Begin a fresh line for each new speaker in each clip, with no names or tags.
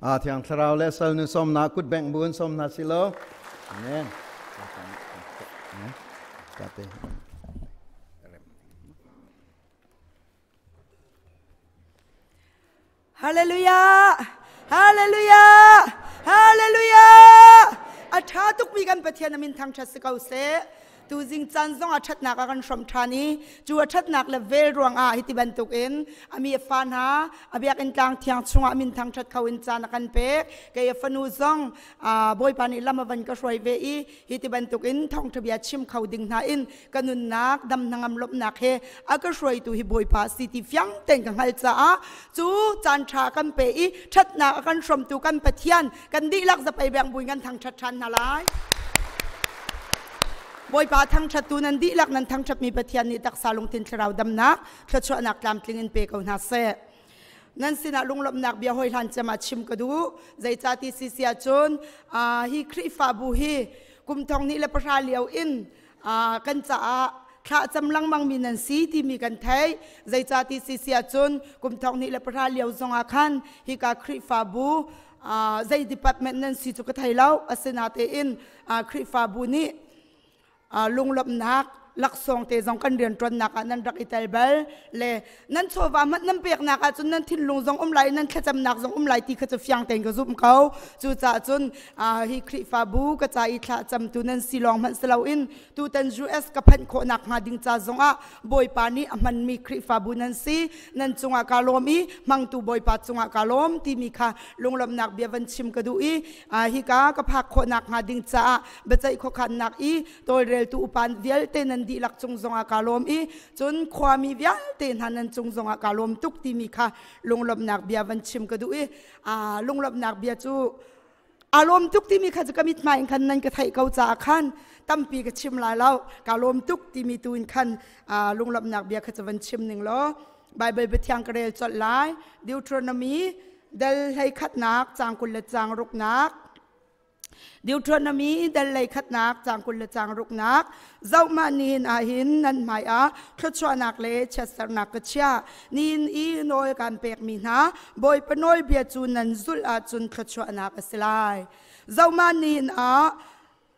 A thiang thlarau le sal nu som na kut bengh bu in som hna silo. Amen.
Hallelujah! Hallelujah! Hallelujah! A ṭha tukmi kan Pathian a min thangṭhat si ko seh. Tuzing caan zong a ṭhatnak a kan hrawmh ṭhan i cu a ṭhatnak le vel ruangah hiti bantukin a mi a fa hna a biakinn tlang thiang chungah min thangṭhat kho in caan a kan pek. Kei a fanu zong Bawipa nih lam a van ka hruai ve i hi ti bantukin thawngṭha bia chim kho ding hna in ka nunnak dam hnangam lawmhnak he a ka hruaitu hi Bawipa si ti fiang tein ka hngalh caah cu caan ṭha kan pe i ṭhatnak a kan hrawmtu kan Pathian kan dihlak zapei beng buin kan thangṭhat ṭhan hna lai. Bawipa thangṭhattu nan dihlak nan thangṭhatmi Pathian nih taksa lungthin thlarau damnak thluachuahnak tlamtling in pe ko hna seh. Nan sinah lunglawmhnak bia hoi hlan cem ah chim ka duh. Zeicah ti si si ahcun hi Khrihfabu hi kum thong hnih le pahra lio in kan caah thlacam lengmang mi nan si timi kan theih. Zeicah ti si si ahcun kum thong hnih le pahra lio zongah khan hika Khrihfabu zei department nan si cu ka thei lo. Asinatein Khrihfabu nih lunglawmhnak laksawng te zong kan rianṭuannak ah nan rak i tel bal le nan chawva hmanh nan peknak ahcun nan thinlung zong um lai nan thlacamnak zong um lai ti kha cu fiang tein ka zumh ko. Cucaah cun hi Khrihfabu ka ca i thlacamtu nan si lawng hmanh si loin tutan US ka phanh khawhnak hnga ding ca zongah Bawipa nih a hmanmi Khrihfabu nan si, nan cungah kaa lawm i hmangtu Bawipa cungah kaa lawm timi kha lunglawmhnak bia van chim ka duh i hika ka phak khawhnak hnga ding caah biaceih khuakhannak i tawlreltu upa vialte nan dihlak cung zongah kaa lawm i cun khuami vialte hna nan cung zongah kaa lawm tuk timi kha lunglawmhnak bia van chim ka duh i lunglawmhnak bia cu aa lawm tuk timi kha cu ka mithmai in khan nan ka theih ko caah khan tampi ka chim lai lo. Kaa lawm tuk timi tu in khan lunglawmhnak bia kha cu van chim ning law Bible biathiang ka rel colh lai. Deuteronomy dal hlei khatnak cang 20 le cang ruknak. Deuteronomy dal lei khatnak cang 20 le cang ruknak. Zohmah, nihin ah hin nan hmai ah thluachuahnak le chiatsernak ka chiah. Nihin i nawl kan pekmi hna Bawipa nawlbia cu nan zulh ahcun thluachuahnak a si lai. Zohmah, nihin ah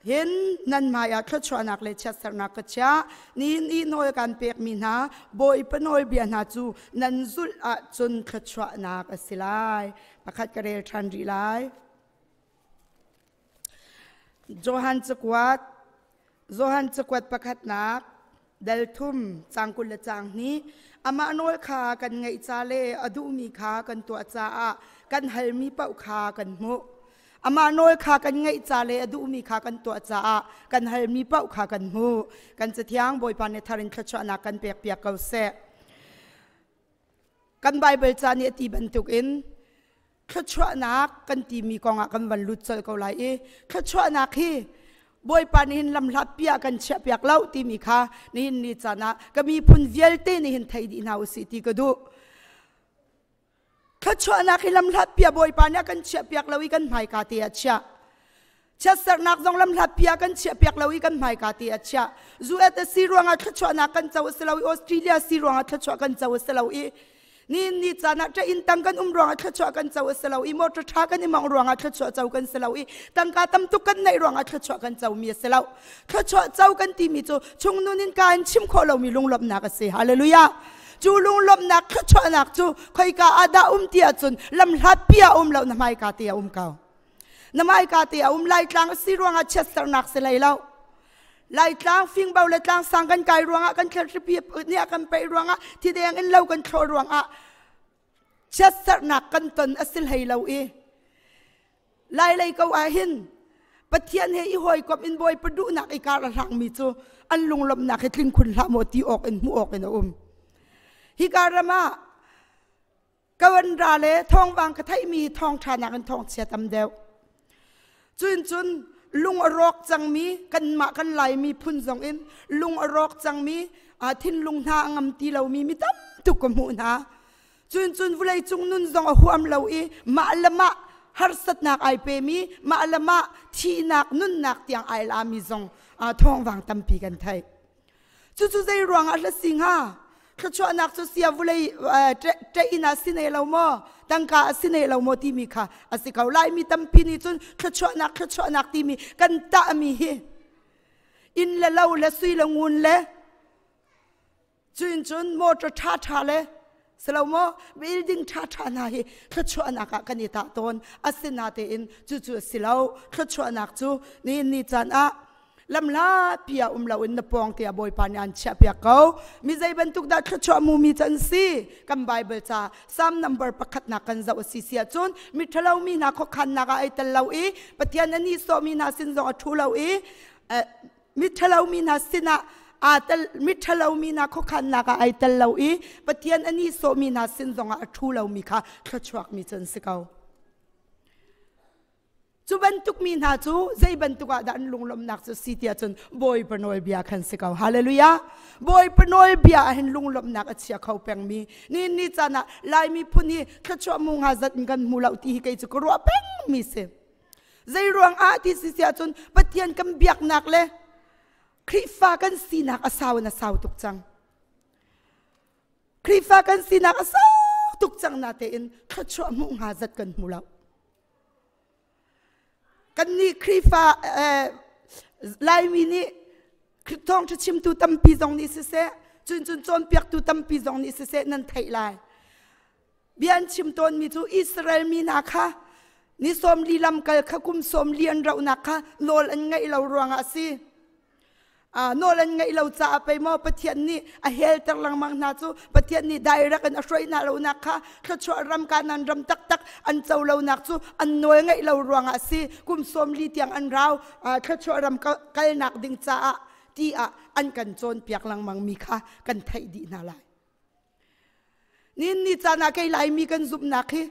hin nan hmai ah thluachuahnak le chiatsernak ka chiah. Nihin i nawl kan pekmi hna Bawipa nawlbia hna cu nan zulh ahcun thluachuahnak a si lai. Pakhat ka rel ṭhan rih lai. Johan cakuat, Johan cakuat pakhatnak dal thum cang 20 le cang hnih. Amah nawl kha kan ngaih ca le a duhmi kha kan tuah caah kan halmi paoh kha kan hmuh. Amah nawl kha kan ngaih ca le a duhmi kha kan tuah caah kan halmi paoh kha kan hmuh. Kan Cathiang Bawipa nih thar in thluachuahnak kan pekpiak ko seh. Kan Baibal ca nih a ti bantukin thluachuahnak kan timi kongah kan van lut colh ko lai i thluachuahnak hi Bawipa nih hin lamhlat piah kan chiah piak lo timi kha nihin ni caan ah ka miphun vialte nih hin thei dih hna usih ti ka duh. Thluachuahnak hi lamhlat piah Bawipa nih a kan chiah piak lo i kan hmaika te ah chiah. Chiatsernak zong lamhlat pi ah kan chiah piak lo i kan hmaika te ah chiah. US si ruangah thluachuahnak kan co a si lo i Australia si ruangah thluachuah kan co a si lo i ni ni caan ah inn tang kan um ruangah thluachuah kan co a si lo i motor ṭha kan i mongh ruangah thluachuah co kan si lo i tangka tam tuk kan neih ruangah thluachuah kan co mi a si lo. Thluachuah co kan timi cu chungnun in ka in chim khawh lomi lunglawmhnak a si. Hallelujah. Cu lunglawmhnak thluachuahnak cu khoika ah dah um ti ahcun lamhlat pi ah um lo, na hmaika te a um ko. Na hmaika te a um. Laitlang a si ruangah chiatsernak si hlei lo. Laitlang fingbo le tlangsang kan kai ruangah, kan thlerhripi nih a kan peih ruangah, thideng in lo kan thlawh ruangah chiatsernak kan ton a si hlei lo i Lailei ko ah hin Pathian he i hawikom in Bawipa duhnak i kar a hlangmi cu an lunglawmhnak hi tling khun hlah maw ti awk in hmuh awk in a um. Hika ram ah Kawan ra le thawngvang ka theihmi thawngṭha nakin thawngchia tam deuh. Cun cun lung a rawk cangmi kanmah kan Laimi phun zong in lung a rawk cangmi thinlung hna a ngam ti lomi mi tam tuk ka hmuh hna. Cun cun vawlei cung nun zong a huam lo i mah le mah harsatnak ai pemi, mah le mah thihnak nunnak tiang ai lami zong thawngvang tampi kan theih. Cucu zei ruangah hla si hnga? Thluachuahnak cu sia vulei ṭeih in ah si ne lo maw? Tangka a si ne lo maw timi kha a si ko. Laimi tampi nih cun thluachuahnak thluachuahnak timi kan tahmi hi inn le lo le sui le ngun le cuin cun motor ṭhaṭha le silo maw building ṭhaṭha hna hi thluachuahnak ah kan i tah tawn. Asinatein cucu a si lo. Thluachuahnak cu nihin ni caan ah lamhlapi ah um loin na pawng tiah Bawipa nih an chiahpiak ko. Mi zei bantuk dah thluachuah mumi cu an si? Kan Bible ca Psalm number pakhatnak kan zoh a si si ahcun miṭhalo mi hna khuakhannak ah ai tel lo i Pathian a nihsawhmi hna sin zong a ṭhu lo i miṭhalo mi hna sinah aa tel miṭhalo mi hna khuakhannak ah ai tel lo i Pathian a nihsawhmi hna sin zongah a ṭhu lomi kha thluachuakmi cu an si ko. Cu bantuk mi hna cu zei bantuk ah dah an lunglawmhnak cu si tiah cun Bawipa nawlbia khan si ko. Hallelujah! Bawipa nawlbia ah hin lunglawmhnak a chia kho pengmi. Ni ni caan ah Laimi phun hi thluachuah mu nga zat in kan hmu lo ti hi kei cu ka ruah pengmi si. Zei ruang ah ti si siah cun Pathian kan biaknak le Khrihfa kan sinak a sau in a sau tuk cang. Khrihfa kan sinak a sau tuk cang na tein thluachuah hmuh hnga zat kan hmu lo. Kannih Khrihfa Laimi nih thawngṭha chimtu tampi zong nih siseh, cun cun cawnpiaktu tampi zong nih siseh nan theih lai. Bia an chim tawnmi cu Israel mi hna kha ni sawm li lamkal kha kum sawm li an rauhnak kha nawl an ngaih lo ruangah a si. Nawl an ngeih lo caah pei maw Pathian nih a helter lengmang hna cu Pathian nih direct in a hruai hna lonak kha thluachuah ram Kanaan ram taktak an co lonak cu an nawl ngeih lo ruangah a si. Kum sawm li tiang an rau thluachuah ram kalnak ding caah ti ah an kan cawnpiak lengmang mi kha kan theih dih hna lai. Nin ni caan ah kei Laimi kan zumhnak hi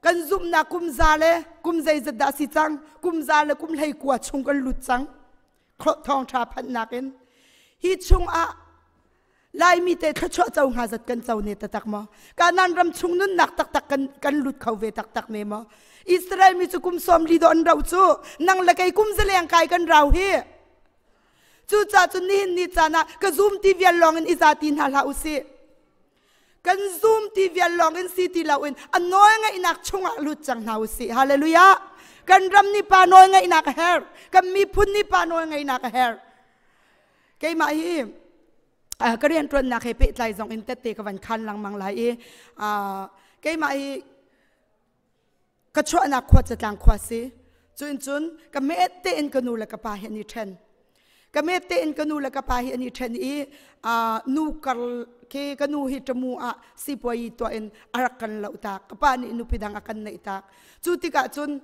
kan zumhnak kum za le kum zeizat dah si cang kum za le kum hlei kua chung kan lut cang thawngṭha phanhnak in hi chung ah Laimi te thluachuah co hnga zat kan co ne taktak maw Kanaan ram chung nunnak taktak kan kan lut kho ve taktak ne maw Israel mi cu kum sawm li do an ro cu nang le kei kum zaleng kai kan rau hi Cucaah cun nihin ni caan ah ka zum ti vial lawng in i za ti hna hlah u sih. Kan zum ti vial lawng in si ti loin a nawl ngaihnak chungah lut cang hna u sih. Hallelujah. Kan ram nih pa nawl ngaihnak a herh. Kan miphun nih pa nawl ngaihnak a herh. Keimah hi ka rianṭuannak he pehtlai zong in tette ka van khan lengmang lai i keimah hi ka chuahnak khua catlang khua si cun cun ka met tein ka nu le ka pa hi an i ṭhen ka met tein ka nu le ka pa hi an i ṭhen i nu kar ke ka nu hi ṭamu ah sipuai tuah in a rak kan loh tak ka pa nih nupi dang a kan neih tak cu tikah cun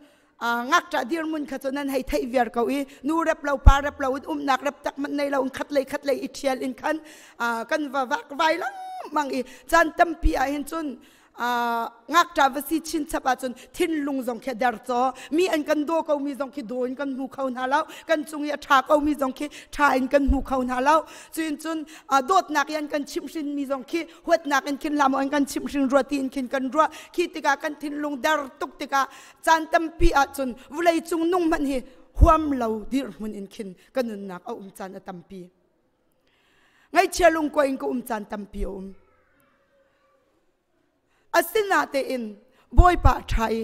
ngakṭah dirmun kha cu nan hei theih viar ko i nu rep lo pa rep lo in umnak rep tak man nei lo in khat lei khat lei i ṭhial in khan kan va vak vai lengmang i caan tampi ah hin cun ngakṭah va si chinchap ahcun thinlung zong khi a der caw mi an kan daw ko mi zong khi daw in kan hmu kho hna lo kan cung i a ṭha ko mi zong khi ṭha in kan hmu kho hna lo cuin cun dawtnak i an kan chimhhrin mi zong khi huatnak in khin lam an kan chimhhrin rua ti in khin kan ruah khi tikah kan thinlung der tuk tikah caan tampi ahcun vawlei cung nung hmanh hi huam lo dirhmun in khin ka nunnak a um caan a tampi ngaihchia lungkua in ka um caan tampi a um Asinatein Bawipa a ṭha i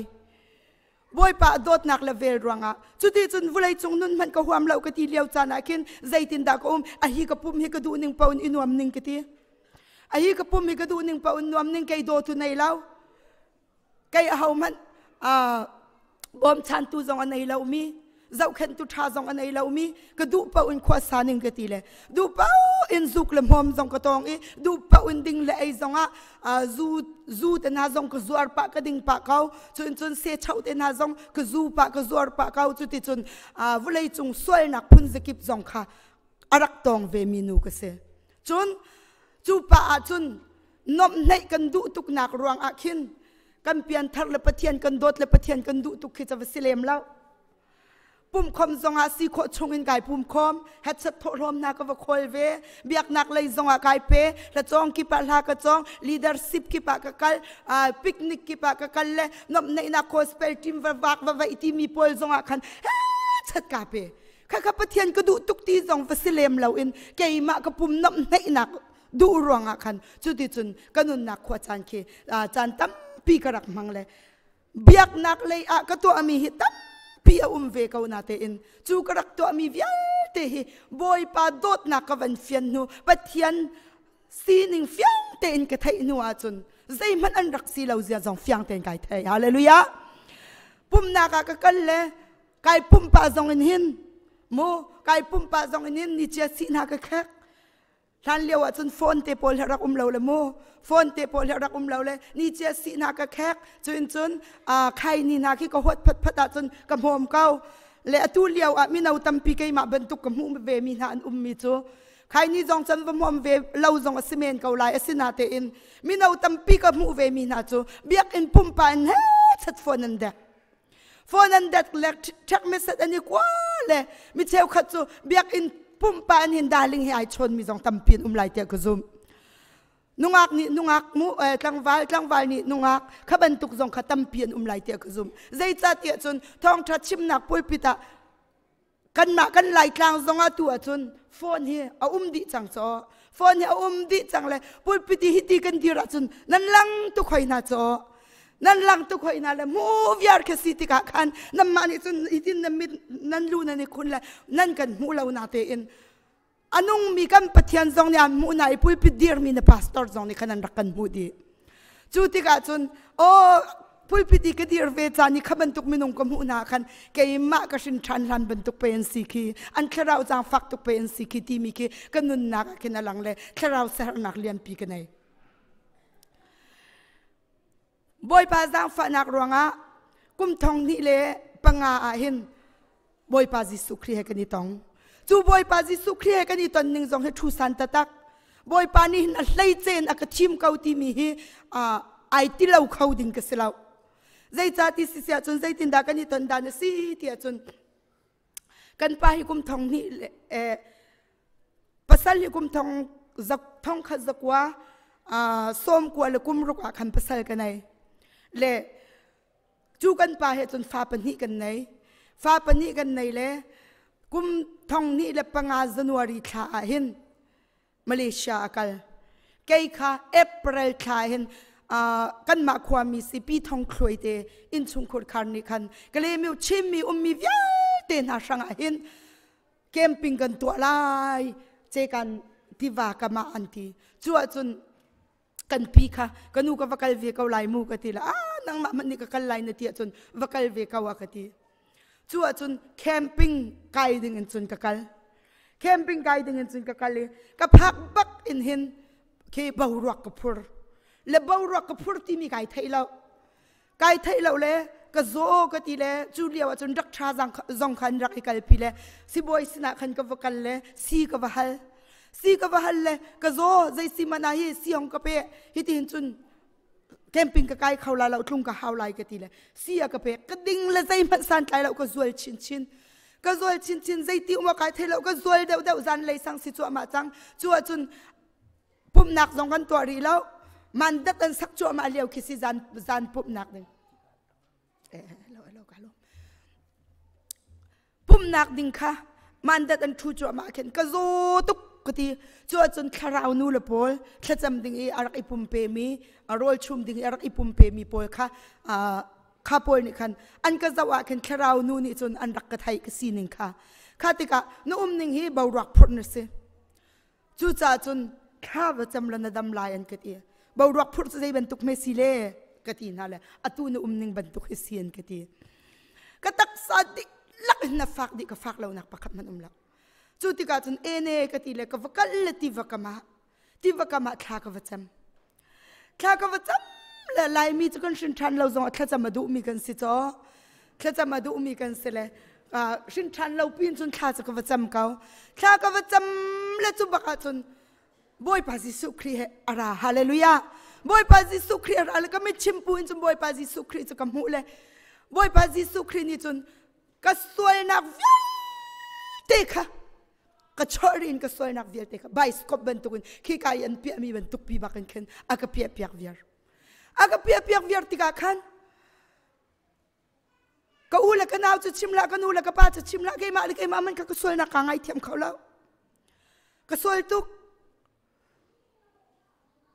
Bawipa a dawtnak le vel ruangah cuti cun vulei cung nun hmanh ka huam lo ka ti lio caan ah khin zeitindah ka um a hi ka pum hi ka duh ning paoh in i nuam ning ka ti a hi ka pum hi ka duh ning paoh in nuam ning kei dawtu nei lo kei ahohmanh bawmchantu zong a nei lomi zohkhenhtu ṭha zong a nei lomi ka duh paoh in khua sa ning ka ti le duh paoh in zuk le hmawm zong ka tawng i duh paoh in ding le ei zong ah zu zu te hna zong ka zuar pah ka ding pah ko cun cun se cho te hna zong ka zu pah ka zuar pah ko cuti cun vawlei cung sualnak phun zakip zong kha a rak tawng ve mi nu ka si cun cu pa ah cun nomhneih kan duh tuknak ruang ah khin kan pianthar le Pathian kan dawt le Pathian kan duh tuk khi ca va si lem lo pumkhom zongah si khawh chung in kai pumkhom headset thawhlawm hna ka va khawl ve biaknak lei zongah kai pe hlacawng kip ah hla ka cawng leadership kip ah ka kal picnic kip ah ka kal le nomhneihnak gospel team va vak va vaih timi pawl zongah khan chat ka pe kha kha Pathian ka duh tuk ti zong va si lem lo in keimah ka pum nomhneihnak. Duh ruangah khan cuticun ka nunnak khua caan khi caan tampi ka rak hmang le biaknak lei ah ka tuahmi hi tampi a um ve ko na tein cu ka rak tuahmi vialte hi Bawipa dawtnak ka van fian hnu Pathian sining fiang tein ka theih hnu ahcun zeihmanh an rak si lo zia zong fiang tein kai thei. Hallelujah. Pumnak ah ka kal le kai pumpa zong in hin mu kai pumpa zong in hin ni chia si hna ka khek hlan lio ah cun phone te pawl he rak um lo le mu phone te pawl he rak um lo le ni chia si hna ka khek cun cun khai ni hna khi ka huat phat phat ah cun ka hmawm ko le atu lio ah mino tampi keimah bantuk ka hmuh ve mi hna an um mi cu khai ni zong cun va hmuam ve lo zong a si men ko lai asinatein mino tampi ka hmuh ve mi hna cu biakinn pumpa in he chat phone an dek phone an dek le ṭhek meset an i kua le mi cheukhat cu biakinn pumpa an hin darling he ai chawn mi zong tampi an um lai tiah ka zumh nungak nih nungak mu tlangval tlangval nih nungak kha bantuk zong kha tampi an um lai tiah ka zumh zeicahtiah cun thawngṭha chimnak pulpit ah kanmah kan laitlang zong ah tu ahcun phone hi a um dih cang caw phone hi a um dih cang le pulpit i hiti kan dir ahcun nan lang tuk hoi hna caw nan lang tuk hoi hna le mu viar khi si tikah khan nanmah nih cun hitin nan mit nan lu nan i khun le nan kan hmuh lo na tein a nungmi kan Pathian zong nih an hmuh na i pulpit dirmi na pastor zong nih khan an rak kan hmuh dih cu tikah cun aw pulpit i ka dir ve caan i kha bantuk minung ka hmuh hna khan keimah ka hrin ṭhan hlan bantuk pe an si khi an thlarau zaang fak tuk pe an si khi timi khi ka nunnak ah khin a lang le thlarau sernak lianpi ka nei Bawipa zaangfahnak ruangah kum thong hnih le panga ah hin Bawipa Jesuh Khrih he kan i tong. Cu Bawipa Jesuh Khrih he kan i ton ning zong hi thu san taktak. Bawipa nih hin a hleice in a ka thim ko timi hi ai ti lo kho ding ka si lo. Zeicah ti si siah cun zeitindah kan i ton dan a si ti ahcun kan pa hi kum thong hnih le pasal hi kum thong zak thong khat zakua sawm kua le kum ruk ah khan pasal ka nei le cu kan pa he cun fa pahnih kan nei fa pahnih kan nei le kum thong hnih le panga January thla ah hin Malaysia a kal. Kei kha April thla hin kanmah khuami si Pi Thong Thluai te innchungkhur khar nih khan Kalemiu Chinmi ummi vialte hna hrangah hin camping kan tuah lai cekan tiva kam ah an ti. Cu ahcun kan pi kha ka nu ka va kal ve ko lai mu ka ti la ah nangmah hmanh nih ka kal lai na ti ahcun va kal ve ko a ka ti cu ahcun camping kai ding in cun ka kal camping kai ding in cun ka kal i ka phak bak in hin khi boruak ka phur le boruak ka phur timi kai thei lo kai theih lo le ka zaw ka ti le cu lio ah cun rak tha zong khan rak i kalpi le sibawi sinah khan ka va kal le si ka va hal si ka va hal le ka zaw zei si mana hi si hong ka pe hi ti hin cun camping ka kai kho la lo tlung ka hau lai ka ti le si a ka pe ka ding le zei hmanh san tlai lo ka zual chin chin ka zual chin chin zei ti um kai thei lo ka zual deuh deuh zan lei sang si cuahmah cang cu ah cun pumhnak zong kan tuah rih lo mandat an sak cuahmah lio khi si zan zan pumhnak ding pumhnak ding kha mandat an thu cuahmah khin ka zaw tuk ka ti cu ahcun thlarau nu le pawl thlacam ding i a rak i pumpe mi rawl chum ding i a rak i pumpe mi pawl kha kha pawl nih khan an ka zoh ah khin thlarau nu nih cun an rak ka theih ka sining kha kha tikah na um ning hi boruak phurh na si Cucaah cun thla va cam la na dam lai an ka ti. Boruak phurh cu zei bantuk hme si le ka ti hna le atu na um ning bantuk hi si an ka ti. Ka taksa dihlak in na fak dih ka fak lo nak pakhat hmanh um lo. Cu tikah cun ene ka ti le ka va kal le tiva kam ah tiva kam ah thla ka va cam. Thla ka va cam le Laimi cu kan hrin ṭhan lo zong ah thlacam a duhmi kan si caw. Thlacam a duhmi kan si le hrin ṭhan lo pin cun thla cu ka va cam ko. Thla ka va cam le cu bak ahcun Bawipa Jesuh Khrih he a ra. Hallelujah. Bawipa Jesuh Khrih a ra le ka mit chimpu in cun Bawipa Jesuh Khrih cu ka hmuh le Bawipa Jesuh Khrih nih cun ka sualnak vialte kha ka chawh in ka sualnak vialte kha bioscope bantukin khika i an piahmi bantuk pi bakin khin a ka piah piak viar a ka piah piak viar tikah khan ka u le ka nau cu chim lah ka nu le ka pa cu chim lah keimah le keimah man kha ka sualnak kaa ngaithiam kho lo ka sual tuk.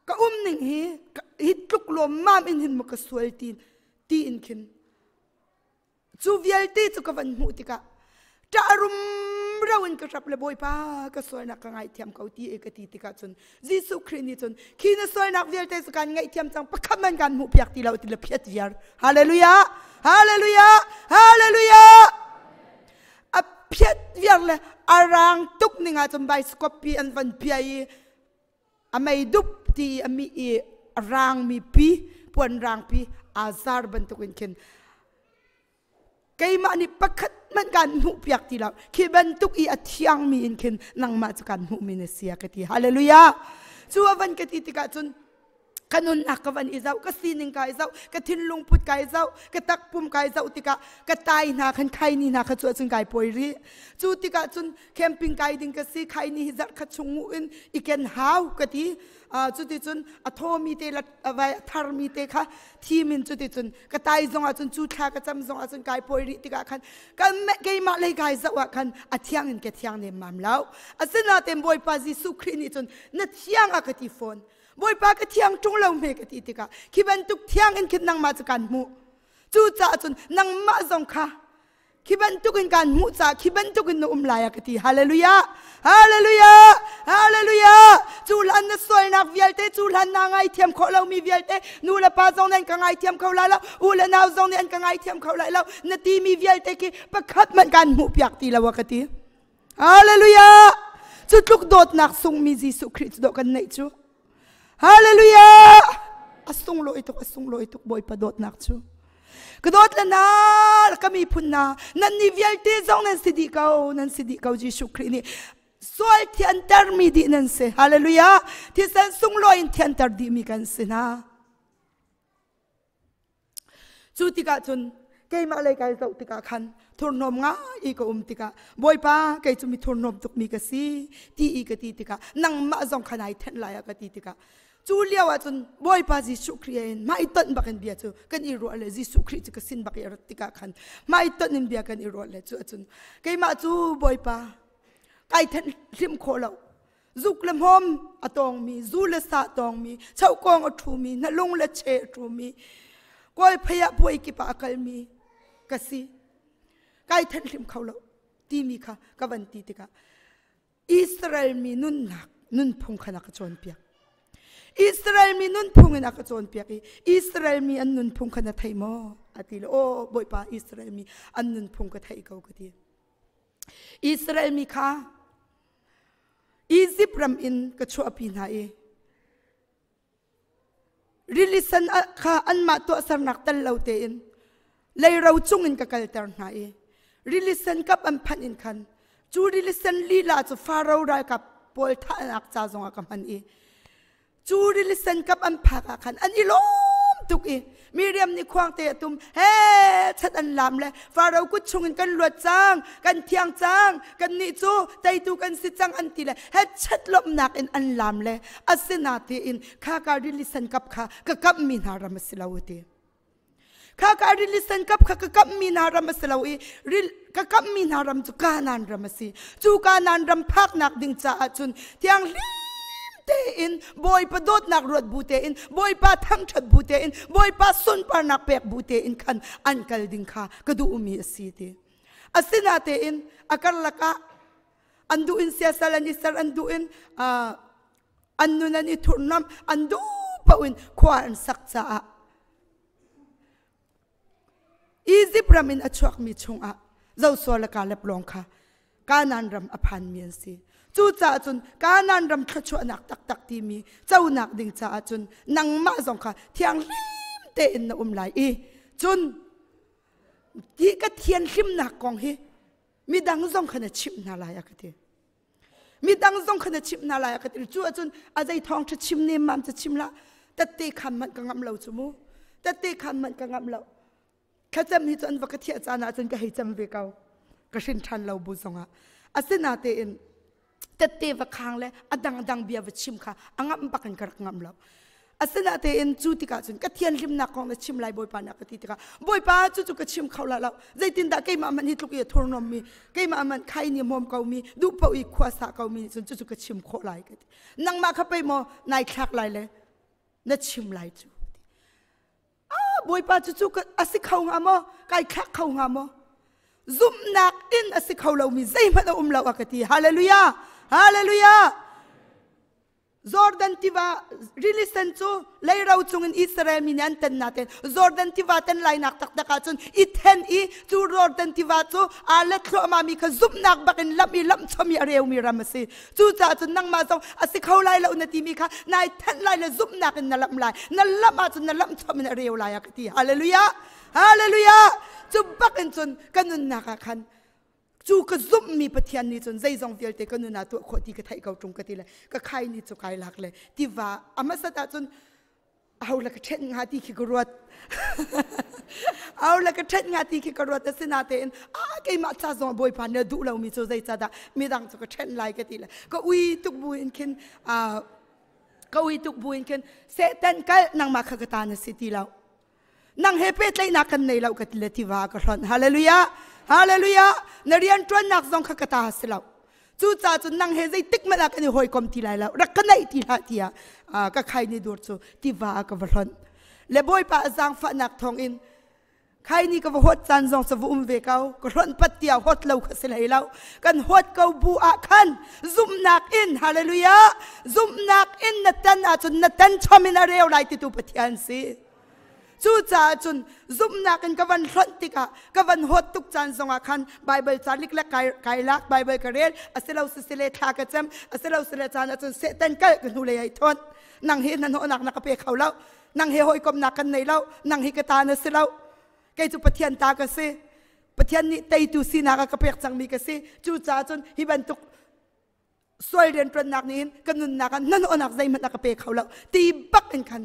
Ka um ning hi hi tluk lawm mam in hin maw ka sual ti ti in khin cu vialte cu ka van hmuh tikah ṭah rumro in ka hrap le Bawipa ka sualnak ka ngaithiam ko ti e ka ti tikah cun Jesuh Khrih nih cun khi na sualnak vialte cu kan ngaihthiam cang pakhat man kan hmuh piak ti lo ti le phiat viar. Hallelujah! Hallelujah! Hallelujah! A phiat viar le a rang tuk ning ah cun bicycle pi an van pia i a mei dup ti a mi i a rangmi pi puan rangpi aa zar bantukin khin keimah nih pakhat hmanh kan hmuh piak ti lo. Khi bantuk i a thiangmi in khin nangmah cu kan hmuhmi na si a ka ti. Hallelujah! Cu a van ka ti tikah cun ka nunnak ka van i zoh, ka sining ka i zoh, ka thinlung put ka i zoh, ka takpum ka i zoh tikah ka tai hna khan khaini hna kha cu ahcun kai pawi rih. Cu tikah cun camping kai ding ka si, khaini hi zarh khat chung ngu in i ken hau ka ti. Cuticun a thawmi te la vai a tharmi te kha thim in cuticun ka tai zong ah cun cu thla ka cam zong ah cun kai pawi rih tikah khan kan keimah lei kai zoh ah khan a thiang in ka thiang nemmam lo. Asinain Bawipa Jesuh Khrih nih cun na thiang a ka ti fawn. Bawipa ka thiang ṭung lo hme ka ti tikah khi bantuk thiang in khin nangmah cu kan hmuh. Cucaah cun nangmah zong kha khi bantuk in kan hmuh caah khi bantuk in na um lai a ka ti. Hallelujah! Hallelujah! Hallelujah! Cu hlan na sualnak vialte, cu hlan na ngaithiam khawh lomi vialte, nu le pa zong nih an ka ngaithiam kho lai lo, u le nau zong nih an ka ngaithiam kho lai lo, na timi vialte khi pakhat hmanh kan hmuh piak ti lo a ka ti. Hallelujah! Cu tluk dawtnak sungmi Jesuh Khrih cu dawh kan neih cu. Hallelujah! A sunglawi tuk, a sunglawi tuk Bawipa dawtnak cu. Ka dawt le na, ka miphun na, nan ni vialte zong nan si dih ko, nan si dih ko Jesuh Khrih nih sual thiantermi dih nan si. Hallelujah! Thisen sunglawi in thianter dihmi kan si hna. Cu tikah cun keimah lei kai zoh tikah khan thurhnawm ngai i ka um tikah Bawipa, kei cu mi thurhnawm tukmi ka si ti i ka ti tikah nangmah zong kha nai thenh lai ah ka ti tikah cu lio ah cun Bawipa Jesuh Khrih in hmaitonh bak in bia cu kan i ruah le Jesuh Khrih cu ka sin bak i a rat tikah khan hmaitonh in bia kan i ruah le cu ahcun keimah cu Bawipa kai thenh hlim khawh lo. Zuk le hmawm a tawngmi, zu le sa tawngmi, chohkawng a ṭhumi, hnalung le che a ṭhumi, kawl phei ah puai kip ah a kalmi ka si. Kai thenhlim kho lo timi kha ka van ti tikah Israel mi nunnak nunphung khan a ka cawnpiak. Israel mi nunphung in a ka cawnpiak i Israel mi an nunphung kha na thei maw? A ti le aw Bawipa, Israel mi an nunphung ka theih ko ka ti. Israel mi kha Izipt ram in ka chuahpi hna i rili sen kha anmah tuahsernak tel lo tein leiro cungin ka kalter hna i rili sen kap an phanh in khan cu rili sen lila cu Faro ralkap pawl thahnak ca zongah ka hman i Cu rili sen kap an phak ah khan an i lawm tuk i Miriam nih khuangte a tum he chat an lam le Faro kut chungin kan luat cang, kan thiang cang, kannih cu teitu kan si cang an ti le he chat lawmhnak in an lam le asinatein kha ka rili sen kap kha ka kamhmi hna ram a si lo ti. Kha ka rili sen kap kha ka kamhmi hna ram a si lo i ka kamhmi hna ram cu Kanaan ram a si. Cu Kanaan ram phaknak ding caah cun thianghlim tein Bawipa dawtnak ruat bu tein Bawipa thangṭhat bu tein Bawipa sunparnak pek bu tein khan an kal ding kha ka duhmi a si ti. Asinatein a karlak ah an duh in siasal an i ser, an duh in an nun an i thurhnam, an duh paoh in khua an sak caah Izipt ram in a chuakmi chungah Joshua le Kaleb lawng kha Kanaan ram a phanmi an si. Cucaah cun Kanaan ram thluachuahnak taktak timi conak ding caah cun nangmah zong kha thianghlim tein na um lai i cun hi ka thianhlimnak kong hi midang zong kha na chimh hna lai a ka ti. Midang zong kha na chimh hna lai a ka ti. Cu ahcun a zei thawng ṭha chim nemmam ca chim lah tette khan manh ka ngamh lo cu mu. Tette khan manh ka ngamh lo. Thlacam hi cu an va ka thiah caan ahcun ka hei cam ve ko. Ka hrin ṭhan lo bu zongah. Asinatein tette va khang le a dangdang bia va chim kha a ngamh bak in ka rak ngamh lo. Asinatein cu tikah cun ka thianhlimnak kong na chim lai Bawipa nih a ka ti tikah Bawipa, cucu ka chim kho la lo. Zeitindah keimah man hi tluk i a thurhnawm mi, keimah man khai ni hmawm ko mi, duh paoh i khua sa ko mi nih cun cucu ka chim khawh lai ka ti. Nangmah kha pei maw nai thlak lai le? Na chim lai cu. Ah, Bawipa cu cu a si kho hnga maw? Kai thlak kho hnga maw? Zumhnak in a si kho lomi zeihmanh a um lo a ka ti. Hallelujah! Hallelujah! Jordan tiva rili sen cu leiro cungin Israel mi nih an tan nain Jordan tiva tan lainak taktak ahcun i then i cu Jordan tiva cu aa let thluahmah mi kha zumhnak bakin lamh i lamh chom i a reumi ram a si. Cucaah cun nangmah zong a si kho lai lo na timi kha nai thenh lai le zumhnak in na lamh lai. Na lamh ahcun na lamh chom in a reu lai a ka ti. Hallelujah! Hallelujah! Cu bakin cun ka nunnak ah khan cu ka zumhmi Pathian nih cun zeizong vialte ka nun ah tuah khawh ti ka theih ko ṭung ka ti le ka khai ni cu kai lak le tiva a hmasat ahcun aho le ka ṭhenh hnga ti khi ka ruat aho le ka ṭhenh hnga ti khi ka ruat asinatein a keimah ca zong Bawipa nih a duh lomi cu zeicahdah midang cu ka ṭhenh lai ka ti le ka ui tuk buin khin ka ui tuk buin khin Satan kal nangmah kha ka ta na si ti lo Nang he pehtlaihnak kan nei lo ka ti le tiva ka hlonh. Hallelujah! Hallelujah! Na rian ṭuannak zong kha ka ta si lo. Cucaah cun nang he zeitik hmanh ah kan i hawikom ti lai lo. Rak ka naih ti hlah tiah ka khaini dur cu tiva ah ka va hlonh. Le Bawipa a zaangfahnak thawngin khaini ka va huat caan zong cu va um ve ko. Ka hlonh pat tiah huat lo kha si hlei lo. Kan huat ko bu ah khan zumhnak in hallelujah zumhnak in na tan ahcun na tan chom in a reu lai titu Pathian si. Cucaah cun zumhnak in ka van hlonh tikah ka van hawt tuk caan zongah khan Bible ca liklek kai, kai lak Bible ka rel asilo sisile thla ka cem asilo sile caan ahcun Satan kal ka hnulei ai thawn nang hi hnahnawhnak na ka pe kho lo nang he hawikomnak kan nei lo nang hi ka ta na si lo kei cu Pathian ta ka si Pathian nih teitu sinak a ka pek cangmi ka si cucaah cun hi bantuk sual rianṭuannak nih hin ka nunnak ah hnahnawhnak zeihmanh a ka pe kho lo ti bak in khan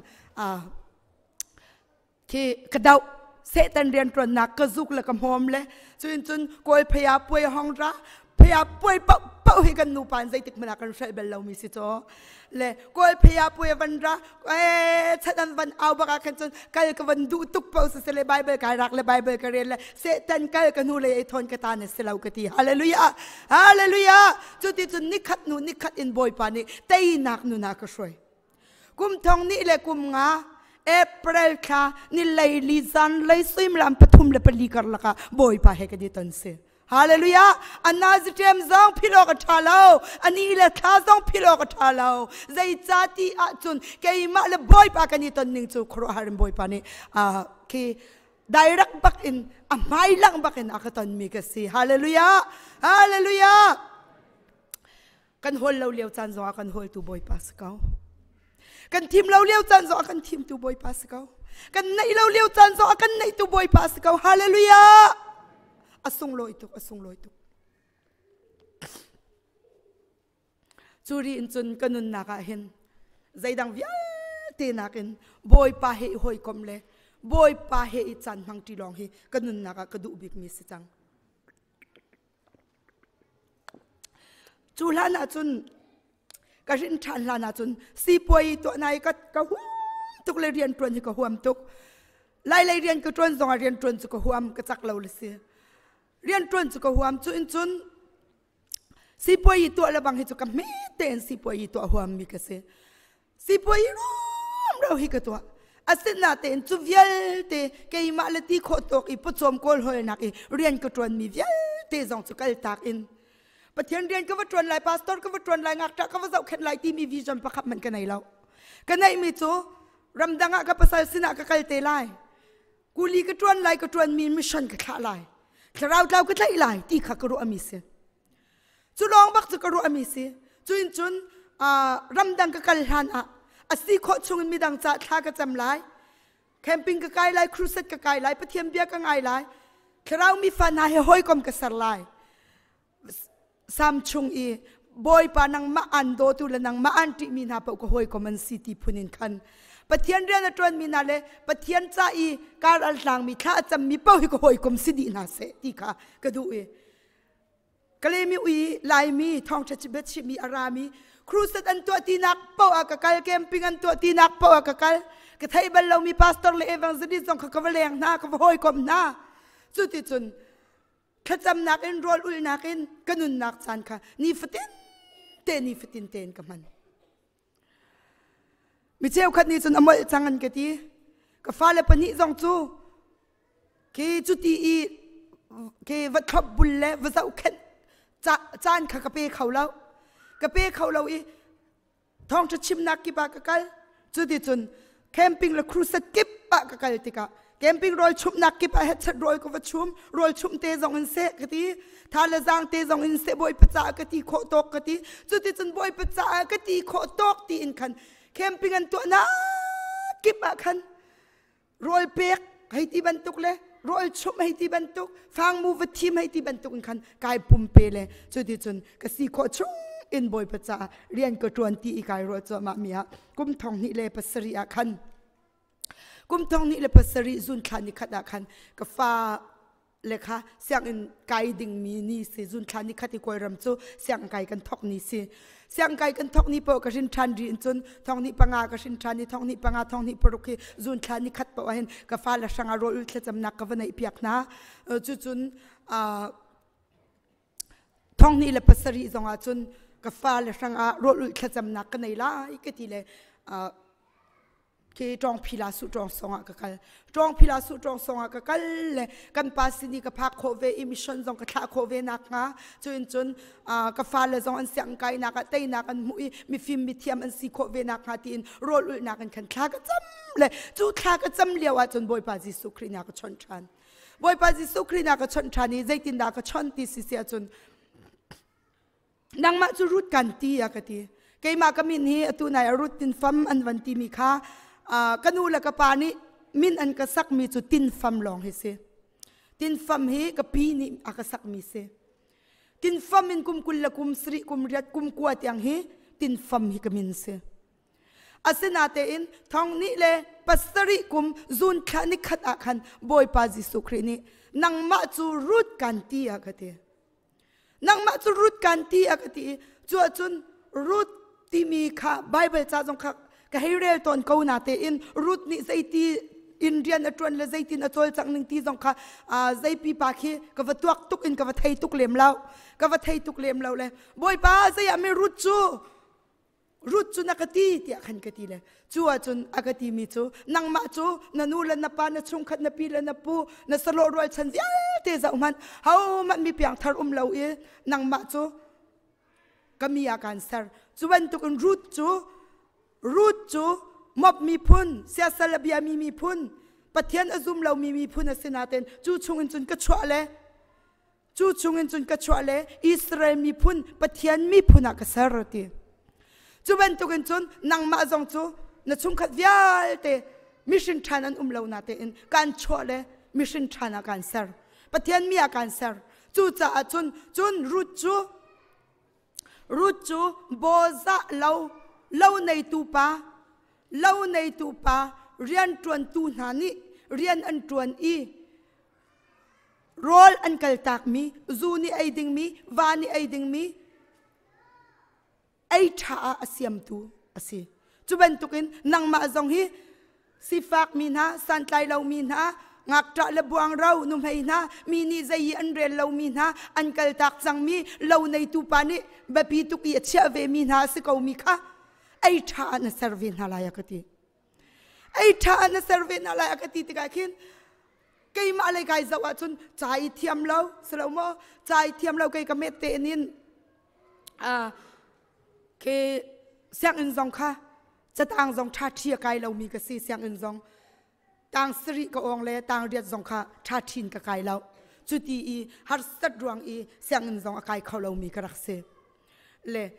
khi ka doh Satan rianṭuannak ka zuk le ka hmawm le cuin cun kawl phaya puai hong ra phaya puai paoh paoh hi kan nupa in zeitik hmanh ah kan hrelh bal lomi si caw le kawl phaya puai van ra ee chan van au bak ah khan cun kal ka van duh tuk paoh si le Bible kai rak le Bible ka rel le Satan kal ka hnu le ei thawn ka ta na si lo ka ti hallelujah hallelujah cuti cun nikhat nu nikhat in Bawipa nih teinak nun ah ka hruai kum thong ni le kum nga April thla ni lei li zan lei suimilam 34 karlak ah Bawipa he ka di ton si Hallelujah! Anaziṭem zong philh awk a ṭha lo. Ani le thla zong philh awk a ṭha lo. Zeicati ahcun keimah le Bawipa kan i ton ning cu khuaruahhar in Bawipa nih khi direct bak in a hmailang bak in a ka tonmi ka si. Hallelujah! Hallelujah! Kan hawl lo lio caan zongah kan hawltu Bawipa si ko. Kan thim lo lio caan zongah kan thimtu Bawipa si ko. Kan neih lo lio caan zongah kan neihtu Bawipa si ko. Hallelujah! A sunglawi tuk, a sunglawi tuk. Cu ri in cun ka nunnak ah hin zeidang vialte nakin Bawipa he i hawikom le Bawipa he i caan hmangṭi lawng hi ka nunnak ah ka duh bikmi si cang. Cu hlan ah cun ka rin ṭhan hlan ah cun sipuai tuah nai ka ka huam tuk le rian ṭuan hi ka huam tuk. Lailei rian ka ṭuan zongah rian ṭuan cu ka huam ka cak lo le si. Rian ṭuan cu ka huam cu in cun sipuai tuah le bang hi cu ka hme tein sipuai tuah huam mi ka si. Sipuai rumro hi ka tuah. Asinatein cu vialte keimah le ti khawh tawk i pawcawm kawl hawlnak i rian ka ṭuanmi vialte zong cu kaltak in Pathian rian ka va ṭuan lai, pastor ka va ṭuan lai, ngakṭah ka va zohkhenh lai timi vision pakhat hmanh ka nei lo. Ka neihmi cu ramdang ah ka pasal sinah ka kal te lai. Kuli ka ṭuan lai, ka ṭuanmi mission ka thlah lai. Thlarau tlau ka tlaih lai ti kha ka ruahmi si. Cu lawng bak cu ka ruahmi si. Cuin cun ramdang ka kal hlan ah a si khawh chungin midang ca thla ka cam lai. Camping ka kai lai, crusade ka kai lai, Pathian bia ka ngai lai. Thlarau mi fa hna he hawikom ka ser lai. Sam chung i Bawipa nangmah an dawtu le nangmah an ṭihmi hna paoh ka hawikom an si ti phun in khan Pathian rian a ṭuanmi hna le Pathian ca i kar al tlangmi thla a cammi paoh hi ka hawikom si dih hna seh ti kha ka duh i Kalemi ui Laimi thawngṭha biachimmi a rami crusade an tuah tinak paoh ah ka kal camping an tuah tinak paoh ah ka kal ka theih bal lomi pastor le evangelist zong kha ka va leng hna ka va hawikom hna cuticun thlacamnak in rawl ulnak in ka nunnak caan kha nifatin te nifatin tein ka hman. Mi cheukhat nih cun a molh cang an ka ti. Ka fale pahnih zong cu khi cuti i khi va thlop bul le va zohkhenh caan kha ka pe kho lo. Ka pe kho lo i thawngṭha chimnak kip ah ka kal. Cuticun camping le crusade kip ah ka kal tikah camping rawl chumhnak kip ah hetchat rawl ka va chum rawl chumh te zong in seh ka ti tha le zaang te zong in seh bawipa caah ka ti khawh tawk ka ti cuticun bawipa caah ka ti khawh tawk ti in khan camping an tuahnak kip ah khan rawl pek hei ti bantuk le rawl chumh hei ti bantuk fangmu va thim hei ti bantuk in khan kai pumpe le cuticun ka si khawh chung in bawipa caah rian ka ṭuan ti i kai ruah cuahmah mi ah kum thong hnih le pasarih ah khan kum thong hnih le pasarih zun thla ni khat ah khan ka fa le kha sianginn kai dingmi ni si zun thla ni khat i kawlram cu siang kai kan thok ni si siang kai kan thok ni paoh ka hrin ṭhan ri in cun thong ni panga ka hrin ṭhan i thong ni panga thong ni paruk hi zun thla ni khat paoh ah hin ka fa le hrang ah rawl ul thlacamnak ka va neih piak hna cucun thong hnih le pasarih zongah cun ka fale hrangah rawlulh thlacamnak ka nei lai ka ti le khi ṭawng phila su ṭawng songah ka kal ṭawng phila su ṭawng songah ka kal le kan pa sin i ka phak khawh ve i mission zong ka thlah khawh ve nak hnga cuin cun ka fale zong an siang kainak ah teinak an hmuh i mifim mithiam an si khawh ve nak hnga tiin rawl ulhnak in khan thla ka cam le cu thla ka cam lio ah cun Bawipa Jesuh Khrih nih a ka chawnh ṭhan Bawipa Jesuh Khrih na ka chawnh ṭhan i zeitindah ka chawnh ti si si ahcun nangmah cu Ruth kan ti a ka ti. Keimah ka min hi atu nai a Ruth tin fam an van timi kha ka nu le ka pa nih min an ka sakmi cu tin fam lawng hi si. Tin fam hi ka pi nih a ka sakmi si. Tin fam in kum kul le kum sarih kum riat kum kua tiang hi tin fam hi ka min si. Asinatein thong nih le pasarih kum zun thla ni khat ah khan Bawipa Jesuh Khrih nih nangmah cu Ruth kan ti a ka ti. Nangmah cu Ruth kan ti a ka ti i cu ahcun Ruth timi kha Bible ca zong kha ka hei rel tawn ko na tein Ruth nih zeiti in rian a ṭuan le zeitin a cawlcangh ning ti zong kha zei pipa khi ka va tuak tuk in ka va thei tuk lem lo ka va thei tuk lem lo le Bawipa zei ah mi Ruth cu Ruth cu na ka ti tiah khan ka ti le cu ahcun a ka timi cu nangmah cu na nu le na pa na chungkhat na pi le na pu na salawh rualchan vialte zoh hmanh hohmanh mi piangthar um lo i nangmah cu ka mi ah kaan ser cu bantukin Ruth cu Ruth cu Moab miphun siasal a biami miphun Pathian a zum lomi miphun a si nain cu chungin cun ka chuah le Cu chungin cun ka chuah le Israel miphun Pathian miphun ah ka ser ti. Cu bantukin cun nangmah zong cu na chungkhat vialte mission ṭhan an um lo na tein kan chuah le mission ṭhan ah kan ser. Pathian mi ah kan ser. Cucaah cun cun Ruth cu Ruth cu bawzah lo lo neitu pa lo neitu pa rianṭuantu hna nih rian an ṭuan i Rawl an kaltakmi, zu nih ei dingmi, va nih ei dingmi ei ṭha ah a siamtu a si. Cu bantukin nangmah zong hi sifakmi hna, santlai lomi hna, ngakṭah le buangro nuhmei hna, mi nih zei i an rel lomi hna, an kaltak cangmi lo neitu pa nih biapi tuk i a chiah vemi hna a si komi kha ei ṭha ah na ser ve hna lai a ka ti. Ei ṭha ah na ser ve hna lai a ka ti tikah khin keimah lei kai zoh ahcun ca i thiam lo si lo maw ca i thiam lo kei ka met te in ke sianginn zong kha catang zong ṭha ṭhi a kai lomi ka si sianginn zong tang sarih ka awng le tang riat zong kha ṭha ṭhin ka kai lo cuti i harsat ruang i sianginn zong a kai kho lomi ka rak si le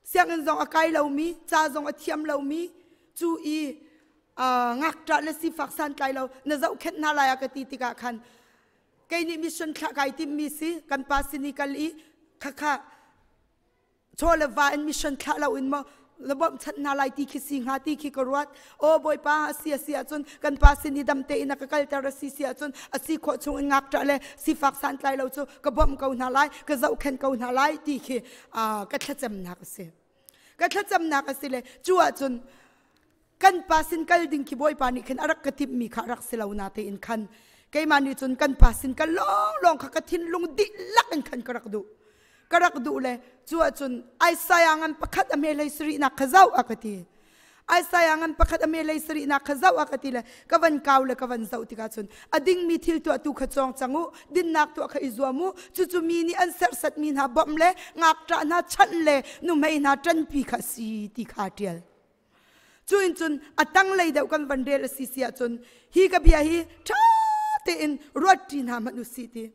sianginn zong a kai lomi ca zong a thiam lomi cu i ngakṭah le sifak santlai lo na zohkhenh hna lai a ka ti tikah khan kei nih mission thlah kai timmi si kan pa sin i kal i khakha chaw le va in mission thlah lo in maw la bawmhchanh hna lai ti khi si hnga ti khi ka ruat aw bawipa a si a si ahcun kan pa sin i dam tein a ka kalter a si si ahcun a si khawh chung in ngakṭah le sifak santlai lo cu ka bawmh ko hna lai ka zohkhenh ko hna lai ti khi ka thlacamnak a si ka thlacamnak a si le cu ahcun kan pa sin kal ding khi bawipa nih khin a rak ka timhmi kha a rak si lo na tein khan keimah nih cun kan pa sin kal lawnglawng kha ka thinlung dihlak in khan ka rak duh ka rak duh le cu ahcun Isaiah ngan pakhat a hme hlei sarihnak kha zoh a ka ti. Isaiah ngan pakhat a me lei sarihnak kha zoh a ka ti le ka van kau le ka van zoh tikah cun a dingmi thil tuahtu kha cawng cang u, dinnak tuah kha i zuam u, cucu mi nih an serhsatmi hna bawmh le ngakṭah hna chanh le nuhmei hna ṭanpi kha a si ti kha a ṭial. Cu in cun a tanglei deuh kan van rel a si si ahcun hi ka bia hi ṭha tein ruat ṭi hna hmanh u sih ti.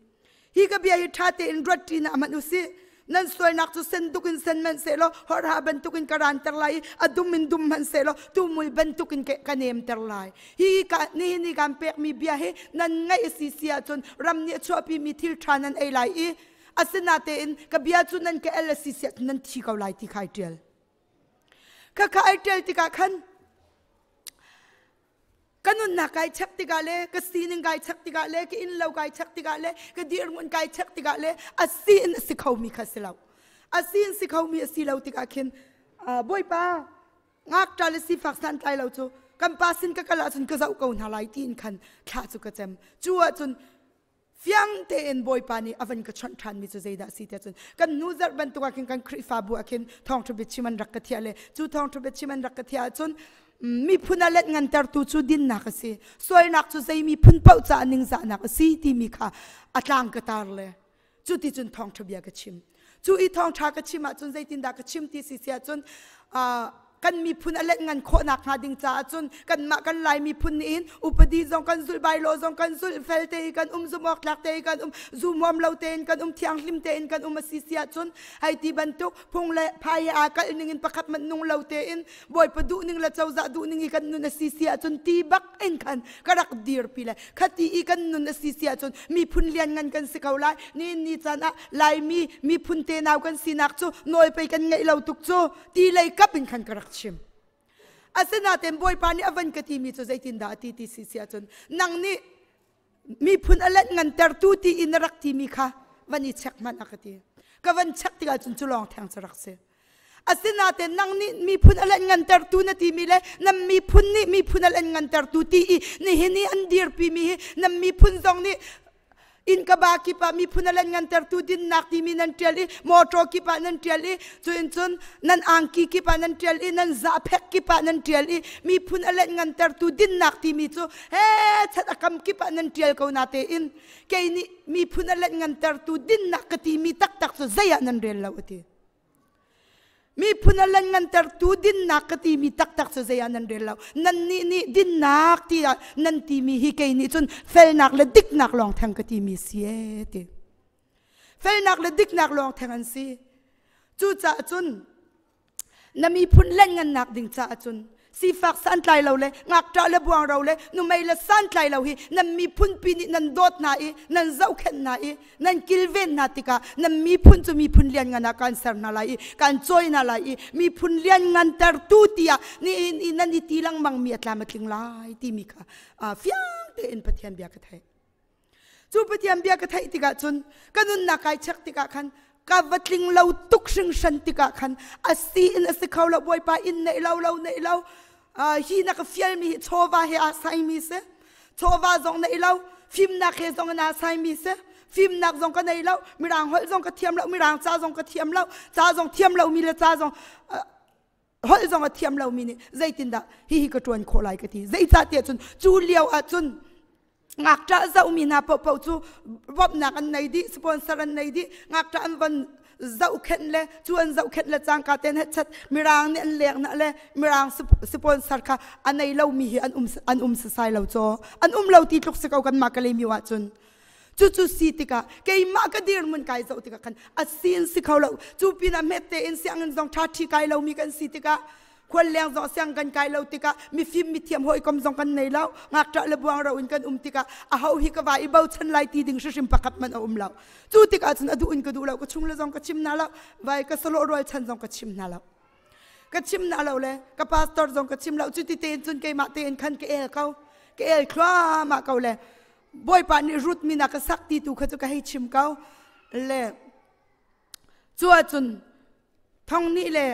Hi ka bia hi ṭha tein ruat ṭi hna hmanh u sih. Nan sualnak cu sen tuk in sen hmanh sehlaw hawrha bantukin ka ranter lai i a dum in dum hmanh sehlaw tumul bantukin ka nemter lai. Hi ka nihin i kan pekmi bia hi nan ngaih a si si ahcun ram nih a chuahpimi thil ṭha nan ei lai i asinatein ka bia cu nan ka el a si si ahcun nan thi ko lai ti kha ai ṭial. Khakha ai ṭial tikah khan ka nunnak kai check tikah le ka sining kai check tikah le ka innlo kai check tikah le ka dirhmun kai check tikah le a si in a si khomi kha si lo. A si in si khomi a si lo tikah khin Bawipa ngakṭa le sifak santlai lo cu kan pa sin ka kal ahcun ka zoh ko hna lai tiin khan thla cu ka cem. Cu ahcun fiang tein Bawipa nih a van ka chawnh ṭhanmi cu zeidah a si tiah cun kan hnu zarh bantuk ah khin kan Khrihfabu ah khin thawngṭha biachim an rak ka thiah le cu thawngṭha biachim an rak ka thiah ahcun miphun a let ngantertu cu dinnak a si, sualnak cu zei miphun paoh caah ningzahnak a si timi kha a tlang ka tar le cu ti cun thawngṭha bia ka chim. Cu i thawngṭha ka chim ahcun zeitindah ka chim ti si si ahcun kan miphun a let ngan khawhnak hnga ding caah cun kanmah kan Lai miphun nih hin upadi zong kan zulh, bylaw zong kan zulh, fel te i kan um, zumh awk tlak te i kan um, zumhawm lo tein kan um, thianghlim tein kan um a si si ahcun hei ti bantuk phung le phai he aa kalh ning in pakhat hmanh nung lo tein Bawipa duh ning le cozah duh ning i kan nun a si si ahcun ti bak in khan ka rak dirpi le khati i kan nun a si si ahcun miphun lianngan kan si ko lai. Ni ni caan ah Laimi miphun tenau kan sinak cu nawl pei kan ngeih lo tuk cu ti lei kap in khan ka rak chim. Asinain Bawipa nih a van ka timi cu zeitindah a ti ti si si ahcun nang nih miphun a let ngantertu ti in na rak timi kha van i check hmanh a ka ti. Ka van check tikah cun cu lawng theng cu rak si. Asinain nang nih miphun a let ngantertu na timi le nan miphun nih miphun a let ngantertu ti i nihin i an dirpimi hi nan miphun zong nih Innkaba kip ah miphun a lan ngantertu dinnak timi nan ṭial i mawṭaw kip ah nan ṭial i cuin cun nan angki kip ah nan ṭial i nan zahphek kip ah nan ṭial i miphun a lan ngantertu dinnak timi cu he chat a kam kip ah nan ṭial ko na tein kei nih miphun a lan ngantertu dinnak ka timi taktak cu zei ah nan rel lo a ti. Miphun a lenngantertu dinnak ka timi taktak cu zei ah nan rel lo. Nannih nih dinnak tiah nan timi hi kei nih cun felnak le diknak lawng theng ka timi si ee ti. Felnak le diknak lawng theng an si. Cucaah cun na miphun lenngannak ding caah cun Sifak santlai lo le ngakṭah le buangro le numei le santlai lo hi nan miphunpi nih nan dawt hna i nan zohkhenh hna i nan kilven hna tikah nan miphun cu miphun lianngan ah kaan ser hna lai i kaan cawi hna lai i miphun lianngan tertu tiah nihin i nan i ti lengmangmi a tlam a tling lai timi kha fiang tein Pathian bia ka theih. Cu Pathian bia ka theih tikah cun ka nunnak kai check tikah khan ka va tling lo tuk hringhran tikah khan a si in a si kho lo Bawipa inn neih lo lo neih lo hi na ka fialmi hi chawva he aa saimi si chawva zong neih lo fimnak he zong in aa saimi si fimnak zong ka nei lo mirang holh zong ka thiam lo mirang ca zong ka thiam lo ca zong thiam lomi le ca zong holh zong a thiam lomi nih zeitindah hihi ka ṭuan khawh lai ka ti zeicahtiah cun cu lio ah cun ngakṭah zohmi hna paohpaoh cu bawmhnak an nei dih sponsor an nei dih ngakṭah an von zohkhenh le cu an zohkhenh le cangka ten hetchat mirang nih an lek na le mirang sponsor kha a nei lomi hi an um an um sasai lo caw an um lo ti tluk si ko kan mah Kalaymyo ah cun Cucu si tikah keimah ka dirhmun kai zoh tikah khan a sin si kho lo. Cu pinah hmet tein sianginn zong ṭha ṭhi kai lomi kan si tikah khual leng zong siang kan kai lo tikah mifim mithiam hawikom zong kan nei lo. Ngakṭah le buangro in kan um tikah aho hi ka va i bochan lai ti ding hrimhrim pakhat hmanh a um lo. Cu tikah cun a duh in ka duh lo, ka chung le zong ka chim hna lo, vai ka salawh rualchan zong ka chim hna lo. Ka chim hna lo le ka pastor zong ka chim lo. Cuti tein cun keimah tein khan ka el ko. Ka el thluahmah ko le Bawipa nih Ruth min a ka sak ti tu kha cu ka hei chim ko. Le cu ahcun thong nih le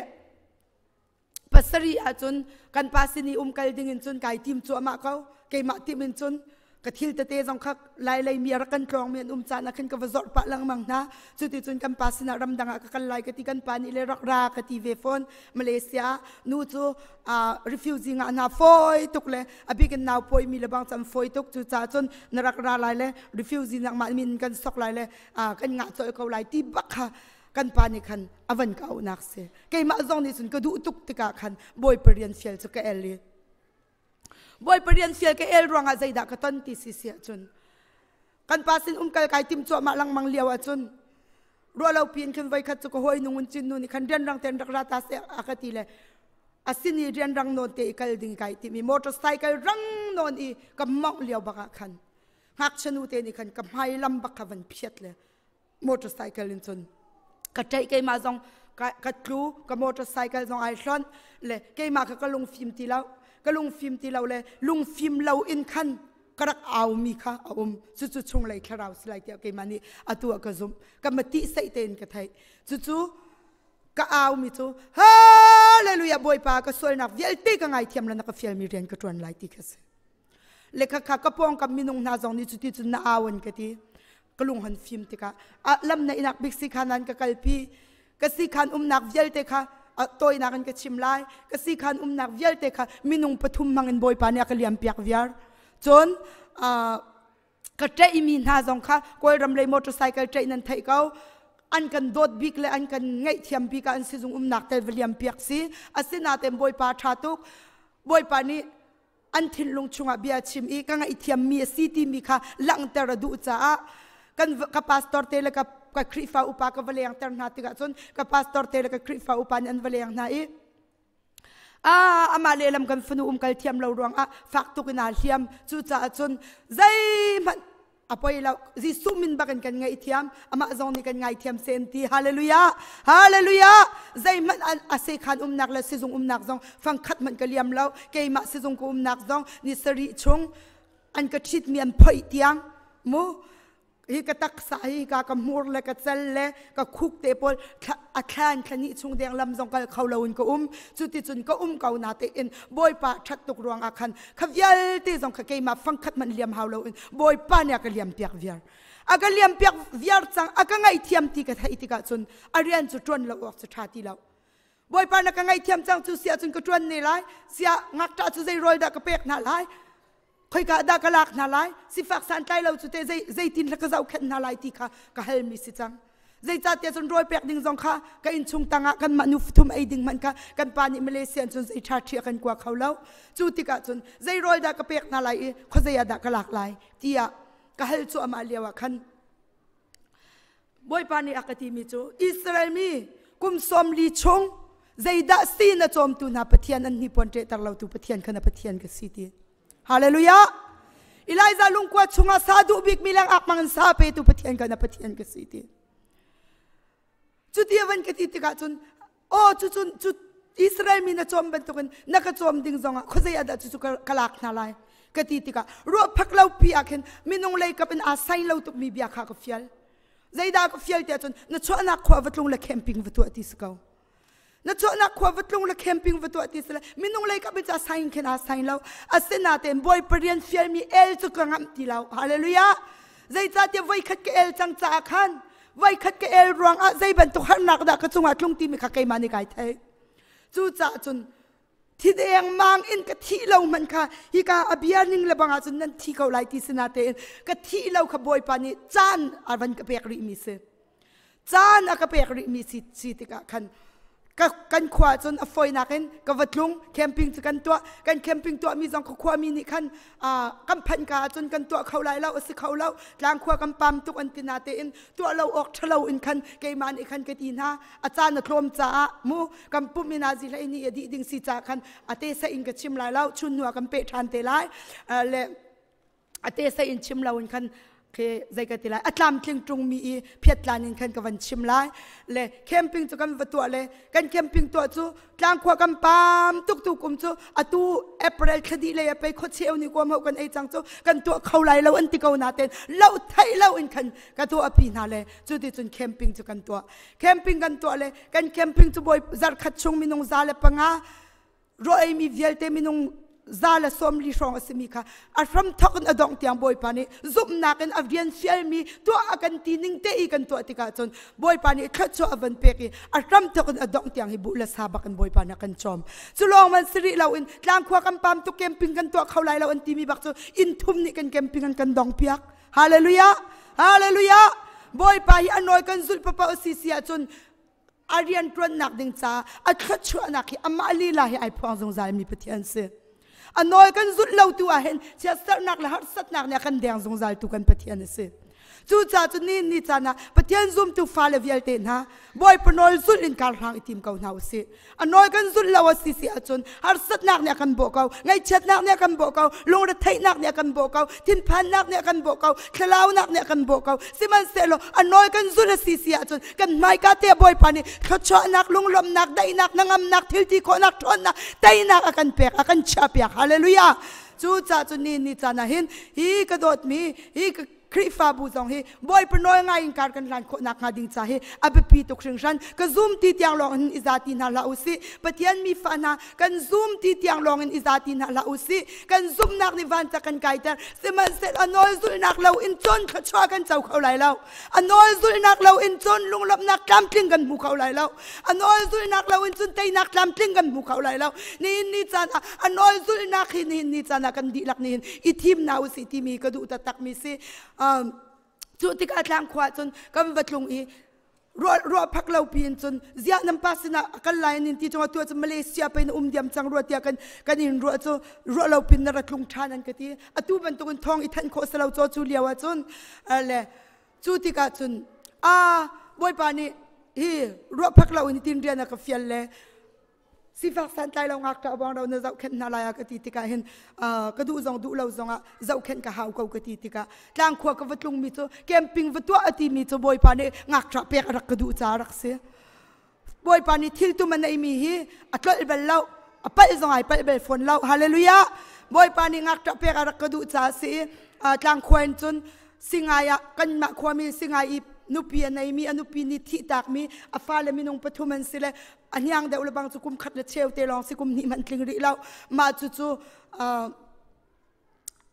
pasarih ahcun kan pa sin i um kal ding in cun kai tim cuahmah ko. Keimah tim in cun. Ka thil tete zong kha lai lei mi rak kan tlawng mi an um caan ah khan ka va zorh pah lengmang hna. Cuticun kan pa sinah ramdang ah ka kal lai ka ti, kan pa nih le rak ra ka ti ve fawn. Malaysia ah nu cu refugee ngah hna fawi tuk le a bik in nau pawi mi le bang cam fawi tuk. Cucaah cun na rak ra lai le refugee nak mah min kan sok lai le kan ngah colh ko lai ti bak kha kan pa nih khan a van ka auhnak si. Keimah zong nih cun ka duh tuk tikah khan Bawipa rian fial cu ka el i Bawipa rian fial ka el ruangah zeidah ka ton ti si si ahcun kan pa sin umkal kai tim cuahmah lengmang lio ahcun ruahlo piin khin voikhat cu ka hawi nung un cin nu nih khan rianrang ten rak ra ta seh a ka ti le a sin i rianrang nawn te i kal ding kai tim i motorcycle rang nawn i ka mongh lio bak ah khan ngakchia nu te nih khan ka hmai lam bak kha van phiat le motorcycle in cun ka ṭaih. Keimah zong ka tlu, ka motorcycle zong ai hlonh le keimah kha ka lungfim ti lo, ka lungfim ti lo le lungfim lo in khan ka rak au mi kha a um. Cucu chunglei thlarau si lai tiah keimah nih atu ah ka zumh, ka mati seih tein ka theih. Cucu ka au mi cu "Hallelujah, Bawipa, ka sualnak vialte ka ngaithiam la, na ka fialmi rian ka ṭuan lai" ti kha si. Le kha kha ka pawngkam minung hna zong nih cuti cun na au an ka ti. Ka lung han fim tikah lam na inak bik si khan an ka kalpi. Ka si khan umnak vialte kha tawinak in ka chim lai. Ka si khan umnak vialte kha minung pathum hmang in Bawipa nih a ka liam piak viar. Cun ka ṭaihmi hna zong kha Kawlram lei motorcycle ṭaih nan theih ko, an kan dawt bik le an kan ngaihthiam bik ah an sizung umnak tel va liam piak si. Asinain Bawipa ṭha tuk. Bawipa nih an thinlung chungah bia chim i ka ngaihthiammi a si timi kha langhter a duh caah kan ka pastor te le ka ka Khrihfa upa ka va lengter hna tikah cun ka pastor te le ka Khrihfa upa nih an va leng hna i a amah lehlam kan fanu umkal thiam lo ruangah fak tuk in aa hliam, cucaah cun zeihmanh a poi lo, Jesuh min bakin kan ngaihthiam, amah zong nih kan ngaithiam sen ti. Hallelujah, hallelujah! Zeihmanh a sekhan umnak le sizung umnak zong fangkhat hmanh ka liam lo. Keimah sizung ka umnak zong ni sarih chung an ka ṭhitmi an phoih tiang mu hi ka taksa hi ka ka hmur le ka cal le ka khuk te pawl a thlan thlani chung deng lam zong kal kho lo in ka um. Cuticun ka um ko na te in Bawipa ṭhat tuk ruang ah khan kha vialte zong kha keimah fangkhat hmanh liam hau lo in Bawipa nih a ka liam piak viar, a ka liam piak viar cang. A ka ngaihthiam ti ka theih tikah cun a rian cu ṭuan lo awk cu ṭha ti lo. Bawipa, na ka ngaihthiam cang, cu si ahcun ka ṭuan ne lai. Sia ngakṭah cu zei rawl dah ka pek hna lai, khoika dah ka lak hna lai, sifak santlai lo cu te zeitin ka zohkhenh hna lai ti kha ka halmi si cang. Zeicahtiah cun rawl pek ding zong kha ka innchung tangah kanmah nu thum ei ding hmanh kha kan pa nih Malaysia cun zei ṭha ṭhi a kan kua kho lo. Cu tikah cun zei rawl dah ka pek hna lai i khuazei ah dah ka lak lai tiah ka hal cuahmah lio ah khan Bawipa nih a ka timi cu, "Israel mi, kum 40 chung zeidah si na cawmtu hna Pathian, an hnipuan ṭehter lotu Pathian kha na Pathian ka si" ti. Hallelujah! Elijah lungkua chungah sa duh bikmi leng ak mang in sa petu Pathian ka na Pathian ka si ti. Cu ti van ka ti tikah cun aw cu cun cu Israel mi na cawm bantukin na ka cawm ding zongah khuazei ah dah cu cu ka lak hna lai ka ti tikah ruah phak lo pi ah khin minung lei kap in aa sai lo tukmi bia kha ka fial. Zeidah ka fial tiah cun na chuahnak khua va tlung le camping va tuah ti si ko. Na chuahnak khua va tlung le camping va tuah ti si le minung lei kap in ca sign khin aa sign lo. Asinain Bawipa rian fialmi el cu ka ngamh ti lo. Hallelujah! Zeicahtiah voikhat ka el cang caah khan voikhat ka el ruangah zei bantuk harnak dah ka cungah tlung timi kha keimah nih kai thei. Cucaah cun thi dengmang in ka thih lo hmanh kha hika a bia ning le bang ahcun nan thi ko lai ti si natein ka thih lo kha Bawipa nih caan a van ka pek rihmi si. Caan a ka pek rihmi si, si tikah khan kan khua cun a fawinak in ka va tlung. Camping cu kan tuah. Kan camping tuahmi zong ka khuami nih khan kan phanh ka ahcun kan tuah kho lai lo, a si kho lo, tlang khua kan pam tuk an ti. Na tein tuah lo awk ṭhalo in khan keimah nih khan ka ti hna. A caan a tlawm caah mu kan pum in azi hlei ni a dih ding si caah khan a te sa in ka chim lai lo, chun hnu ah kan peh ṭhan te lai le a te sa in chim lo in khan ke zei ka ti lai, a tlamtling ṭung mi i phiatlan in khan ka van chim lai le camping cu kan va tuah le kan camping tuah cu tlangkhua kan pam tuk. Tu kum cu atu April thla dih lei a pei khuacheu ni kuam ho kan ei cang cu kan tuah kho lai lo an ti ko na ten lo theih lo in khan ka tuah pi hna le cu ti cun camping cu kan tuah. Camping kan tuah le kan camping cu bawi zarkhat chung minung 105 ro ei mi vialte minung. Za le 40 hrawng a simi kha a hram thawk in a dongh tiang Bawipa nih zumhnak in a rian fialmi tuah a kan ti ning te i kan tuah tikah cun Bawipa nih thluachuah a van pek i a hram thawk in a dongh tiang hi buh le sa bak in Bawipa nih a kan cawm. Cu lawng man si rih loin tlangkhua kan pam tuk camping kan tuah kho lai lo an timi bak cu inn thum nih kan camping an kan dong piak. Hallelujah! Hallelujah! Bawipa hi a nawl kan zulh papa si si ahcun a rianṭuannak ding caah a thluachuahnak hi amah lila hi ai phuang zungzal mi Pathian si. A nawl kan zulh lo tu ah hin chiatserhnak le harsatnak nih a kan deng zungzal tu kan Pathian a si. Cucaah cu ni ni caan ah Pathian zumtu fale vialte hna Bawipa nawl zulh in kar hlang i tim ko hna usih. A nawl kan zulh lo a si si ahcun harsatnak nih a kan bawh ko, ngaihchiatnak nih a kan bawh ko, lungretheihnak nih a kan bawh ko, thinphannak nih a kan bawh ko, thlalaunak nih a kan bawh ko. Sihmanhsehlaw a nawl kan zulh a si si ahcun kan hmaika te Bawipa nih thluachuahnak, lunglawmhnak, daihnak, hnangamnak, thilti khawhnak, ṭhawnnak, teinak a kan pek, a kan chiahpiak. Hallelujah! Cucaah cun ni ni caan ah hin hi ka dawtmi hi ka Khrihfabu zong hi Bawipa nawl ngai in kar kan hlan khawh nakhnga ding ca hi a biapi tuk hringhran. Ka zum ti tiang lawng in i za ti hna hlah u sih. Pathian mi fa hna kan zum ti tiang lawng in i za ti hna hlah u sih. Kan zumhnak nih van ca kan kaiter. Sihmanhsehlaw a nawl zulhnak lo in cun thluachuah kan co kho lai lo. A nawl zulhnak lo in cun lunglawmhnak tlamtling kan hmu kho lai lo. A nawl zulhnak lo in cun teinak tlamtling kan hmu kho lai lo. Nihin ni caan ah a nawl zulhnak hi nihin ni caan ah kan dihlak nihin i thim hna usih timi ka duh taktakmi si. Cu tikah tlangkhua cun kan va tlung i ruah phak lo piin cun ziah nan pa sinah a kal lai nin ti cungah tu cu Malaysia pe na um diam cang rua tiah kan kan in ruah cu ruah lo pin na ra tlung ṭhan an ka ti. Atu bantukin thawng i thanh khawh si lo caw cu lio ah cun le cu tikah cun a Bawipa nih hi ruah phak lo in tin rian a ka fial le sifak santlai lo ngakṭah buang ro na zohkhenh hna lai a ka ti tikah hin ka duh zong duh lo zongah zohkhenh ka hau ko ka ti tikah tlangkhua ka va tlungmi cu camping va tuah a timi cu Bawipa nih ngakṭah pek a rak ka duh caah rak si. Bawipa nih thil tum a neimi hi a tlolh bal lo, a palh zong ai palh bal fawn lo. Hallelujah! Bawipa nih ngakṭah pek a rak ka duh caah si i tlangkhua in cun singai ah kanmah khuami singai i nupi a neimi a nupi nih thihtakmi a fale minung pathum an si le a hniang deuh le bang cu kum khat le cheu te lawng si kum hnih hmanh tling rih lo. Mah cucu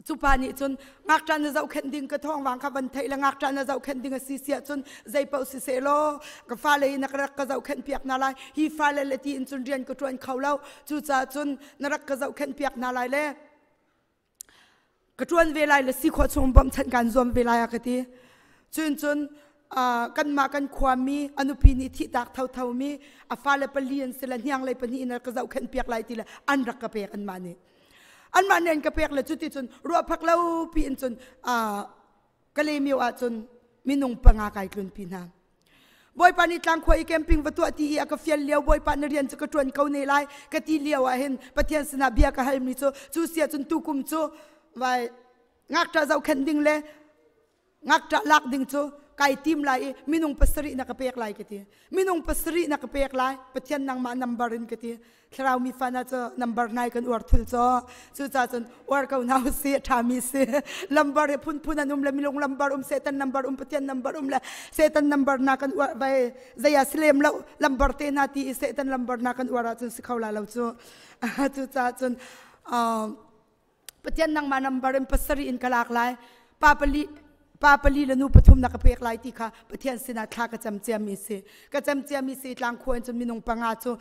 cu pa nih cun ngakṭah na zohkhenh ding ka thawngvang kha van theih le ngakṭah na zohkhenh ding a si siah cun zei paoh si seh law ka fale hi na rak ka zohkhenh piak hna lai hi fale le ti in cun rian ka ṭuan kho lo cucaah cun na rak ka zohkhenh piak hna lai le ka ṭuan ve lai le si khawh chung bawmhchanh kaan zuam ve lai a ka ti cun cun kanmah kan khuami a nupi nih thihtak thotho mi a fale pali an si le hniang lei pahnih in ka zohkhenh piak lai ti le an rak ka pek anmah nih anmah nih an ka pek le cuti cun ruahphak lo pi in cun Kalaymyo ah cun minung panga kai tlun pi hna Bawipa nih tlangkhua i camping va tuah ti i a ka fial lio Bawipa na rian cu ka ṭuan ko ne lai ka ti lio ah hin Pathian sinah bia ka halmi cu cu sia cun tukum cu vai ngakṭah zohkhenh ding le ngakṭah lak ding cu kai tim lai i minung pasarih na ka pek lai ka ti minung pasarih na ka pek lai Pathian nangmah number in ka ti thlarau mi fan ah cu number nai kan uar thul cho cucaah cun uar ko hna si ṭhami si lambar hi phunphun an um le milung lambar um Satan number um Pathian number um le Satan number na kan uar vai zeia si lem lo lambar te na ti i Satan lambar na kan uar ahcun si kho la lo cu cucaah cun Pathian nangmah number in pasarih in ka lak lai pa pali pa pali le nu pathum na ka pek lai ti kha Pathian sinah thla ka cam ciami si ka cam ciami si tlangkhua in cun minung panga cu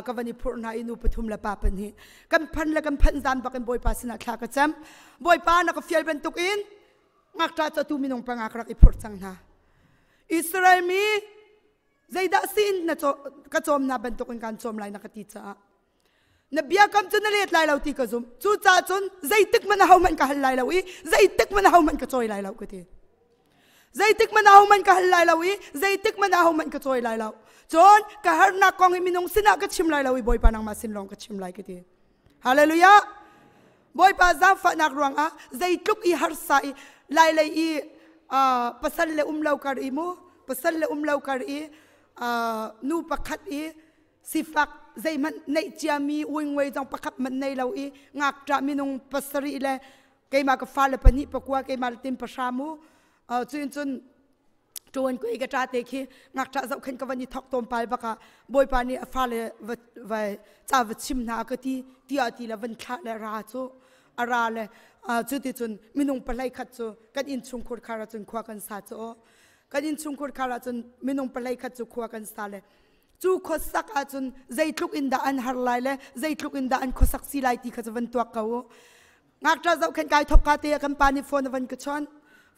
ka van i phurh hna i nu pathum le pa pahnih kan phan le kan phanh zan bak in Bawipa sinah thla ka cam Bawipa na ka fial bantuk in ngakṭah cu atu minung panga ka rak i phurh cang hna Israel mi zeidah sin na ka cawm na bantuk in kan cawm lai na ka ti caah Na biakam cu na let lai lo ti ka zum. Cucaah cun zeitik hmanh ahohmanh ka hal lai lo i zeitik hmanh ahohmanh ka cawi lai lo ka ti. Zeitik hmanh ahohmanh ka hal lai lo i zeitik hmanh ahohmanh ka cawi lai lo. Cun ka harnak kong hi minung sinah ka chim lai lo i Bawipa nangmah sin lawng ka chim lai ka ti. Hallelujah! Bawipa zaangfahnak ruangah zeitluk i harsa i lailei i pasal le um lo kar i mu pasal le um lo kar i nu pakhat i sifak zeihmanh neih ciami uingui zong pakhat hmanh nei lo i ngakṭah minung pasarih le keimah ka fale pahnih pakua keimah le tin pahra mu cuin cun. Ṭuan ko i ka ṭa te khi ngakṭah zoh khan ka van i thok tom pal bak ah Bawipa nih a fale va va ca va chim hna ka ti tiah ti le van thlah le ra cu a ra le cu ti cun minung pahlei khat cu kan inn chungkhur khar ah cun khua kan sa cu kan inn chungkhur khar ah cun minung pahlei khat cu khua kan sa le cu khuasak ah cun zeitluk in dah an har lai le zeitluk in dah an khuasak si lai ti kha cu van tuak ko u. Ngakṭah zohkhenh kai thok ka te ah kan pa nih phone a van ka chawnh.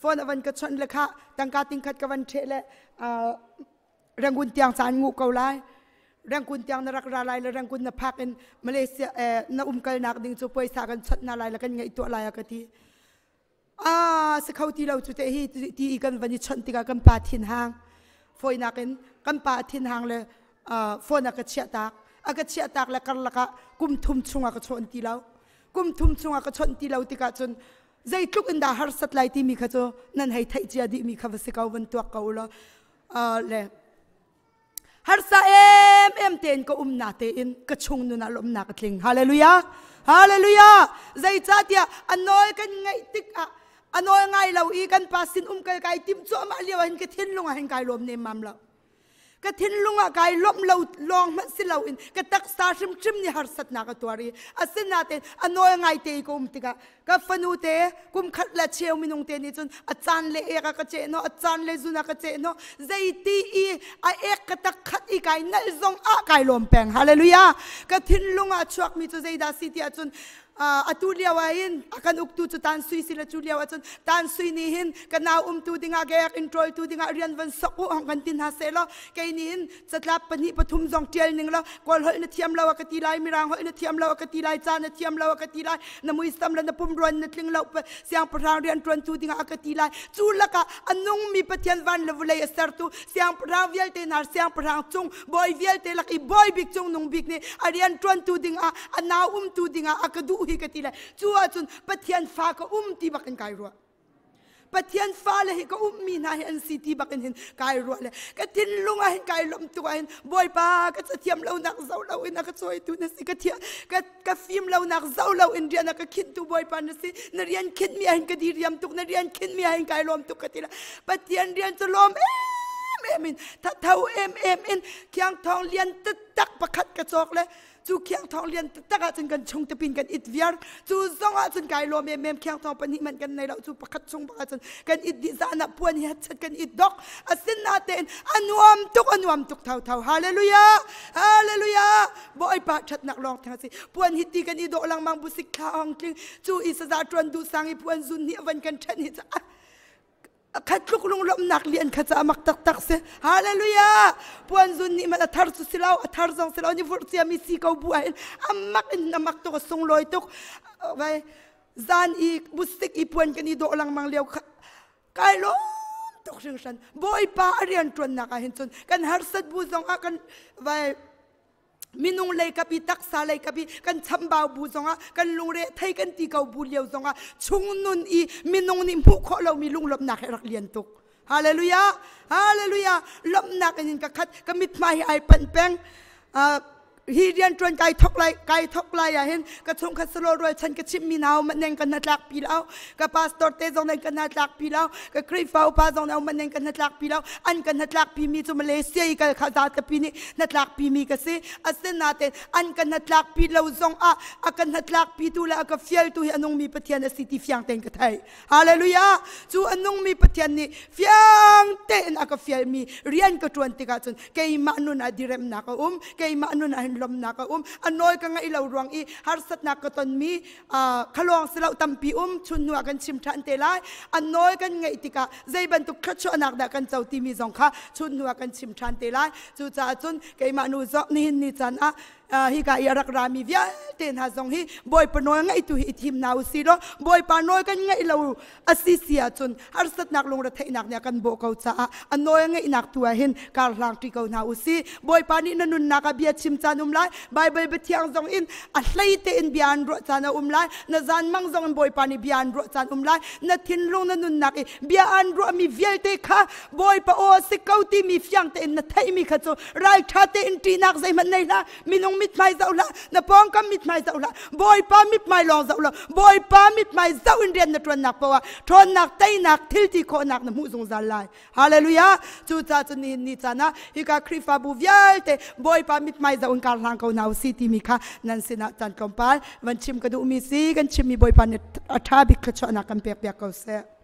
Phone a van ka chawnh le kha tangka tingkhat ka van ṭheh le Rangoon tiang caan nguh ko lai. Rangoon tiang na rak ra lai le Rangoon na phak in Malaysia na umkalnak ding cu puaisa kan chawnh hna lai le kan ngaihtuah lai a ka ti. Ah, si kho ti lo cu te hi ti i kan van i chawnh tikah kan pa thin hang. Fawinak in kan pa thin hang le phone a ka chiah tak. A ka chiah tak le karlak ah kum thum chung a ka chawn ti lo. Kum thum chung a ka chawnh ti lo tikah cun zeitluk in dah harsat lai timi kha cu nan hei theih cia dihmi kha va si ko van tuak ko u law le harsa em em tein ka um na tein ka chung nun ah lawmnak a tling. Hallelujah, hallelujah. Zeicahtiah a nawl kan ngaih tikah a nawl ngai lo i kan pa sin um kal kai tim cuahmah lio ah hin ka thinlung ah hin kai lawm nem mam lo. Ka thinlung ah kai lawmh lo lawng hmanh si loin ka taksa hrimhrim nih harsatnak a tuar i asinain a nawl ngai te i ka um tikah ka fanu te kum khat le cheu minung te nih cun a caan le ek a ka ceh no, a caan le zun a ka ceh no. Zeiti i a ek ka tak khat i kai nalh zong ah kai lawm peng. Hallelujah. Ka thinlung ah chuakmi cu zeidah si ti ahcun, atu lio ah hin a kan uktu cu Tan Sui si le cu lio ah cun Tan Sui nih hin ka nau umtu dingah ke in ṭawltu dingah rian van sok u hong kan ti hna seh law, kei nih hin catlap pahnih pathum zong ṭial ning law, Kawl holh na thiam lo a ka ti lai, Mirang holh na thiam lo a ka ti lai, ca na thiam lo a ka ti lai, na muisam le na pumruan na tling lo, siangpahrang rian ṭuantu dingah a ka ti lai. Cu lakah a nungmi Pathian, van le vawlei a sertu siangpahrang vialte hna siangpahrang cung bawi vialte lak i bawi bik cung nung bik nih a rian ṭuantu dingah, a nau umtu dingah a ka duh hi ka ti lai. Cu ahcun Pathian fa ka um ti bak in kai ruah. Pathian fale hi ka ummi hna hi an si ti bak in hin kai ruah le ka thinlung ah hin kai lawmh tuk ah hin, Bawipa, ka cathiam lonak zoh lo in a ka cawitu na si, ka thia ka ka fim lonak zoh lo in rian a ka khinhtu Bawipa na si. Na rian khinhmi ah hin ka diriam tuk, na rian khinhmi ah hin kai lawm tuk ka ti la. Pathian rian cu lawm em em in, thatho em em in khiang thawng lian taktak pakhat ka cawk le cu khiang thawng lian taktak ahcun kan chung tapin kan it viar. Cu zong ahcun kai lawm em em. Khiang thawng pahnih man kan nei lo, cu pakhat chung bak ahcun kan it dih. Zan ah puan hi hatchat kan it dok. Asinatein a nuam tuk, a nuam tuk tho tho. Hallelujah, hallelujah. Bawipa thatnak lawng thang si. Puan hi ti kan i dawh langmang busik thla hong tling cu i saza tuan du sang i puan zun hi van kan then hi khat tluk lunglawmhnak lian kha ca mak taktak si. Hallelujah. Puan zun nih man a thar cu si lo, a thar zong si lo, ni vurh cia mi si ko bu ah hin amak in amak tuk, a sunglawi tuk. Vai zan i busik i puan kan i dawh lengmang lio kha kai lawm tuk hringhran. Bawipa a rian ṭuannak ah hin cun kan harsat bu zong ah, kan vai minung lei kapi, taksa lei kapi kan chambau bu zongah, kan lungre thei kan ti ko bu lio zongah, chung nun i minung nih hmuh khawh lomi lunglawmhnak he rak lian tuk. Hallelujah, hallelujah. Lawmhnak in ka khat, ka mithmai hi ai panh peng. Hi rian ṭuan kai thok lai, kai thok lai ah hin ka chungkhat salo rual chan ka chimmi nau man kan hnatlak pi lo, ka pastor te zong nan kan hnatlak pi lo, ka Khrihfa upa zong nan man kan hnatlak pi lo. An kan hnatlak pi mi cu Malaysia i kal kha za tapi nih hnatlak pi mi ka si. Asinain an kan hnatlak pi lo zong ah a kan hnatlak pi tu le a ka fial tu hi a nungmi Pathian a si ti fiang tein ka theih. Hallelujah. Cu a nungmi Pathian nih fiang tein a ka fialmi rian ka ṭuan tikah cun keimah nun ah diremnak a um, keimah nun ah hin lawmnak a um. A nawl ka ngaih lo ruang i harsatnak ka tonmi khalawng si lo, tampi um. Chun hnu ah kan chim ṭhan te lai. A nawl kan ngaih tikah zei bantuk thluachuahnak dah kan co timi zong kha chun hnu ah kan chim ṭhan te lai. Cucaah cun keimah nu zong nihin ni caan ah hika i a rak rami vialte hna zong hi Bawipa nawl ngaihtu hi i thim hna u si law, Bawipa nawl kan ngaih lo a si si ahcun harsatnak lungretheihnak nih a kan bawh ko caah a nawl ngaihnak tu ah hin kar hlang ṭi ko hna u si. Bawipa nih na nunnak ah bia chim caan um lai, Baibal biathiang zong in a hlei tein bia an ruah caan a um lai, na zanmang zong in Bawipa nih bia an ruah caan um lai. Na thinlung na nunnak i bia an ruahmi vialte kha Bawipa aw a si ko timi fiang tein na theihmi kha cu ralṭha tein ṭihnak zeihmanh nei hlah. Minung Minung mithmai zoh hlah, na pawngkam mithmai zoh hlah, Bawipa mithmai lawng zoh law Bawipa mithmai zoh in rian na ṭuannak paoh ah ṭhawnnak, teinak, thilti khawhnak na hmuh zungzal lai. Hallelujah! Cucaah cun nihin ni caan ah hika Khrihfabu vialte Bawipa mithmai zoh in kar hlang ko hna u si timi kha nan sinah caan tlawmpal van chim ka duhmi si. Kan chimmi Bawipa nih a ṭha bik thluachuahnak kan pek piak ko seh.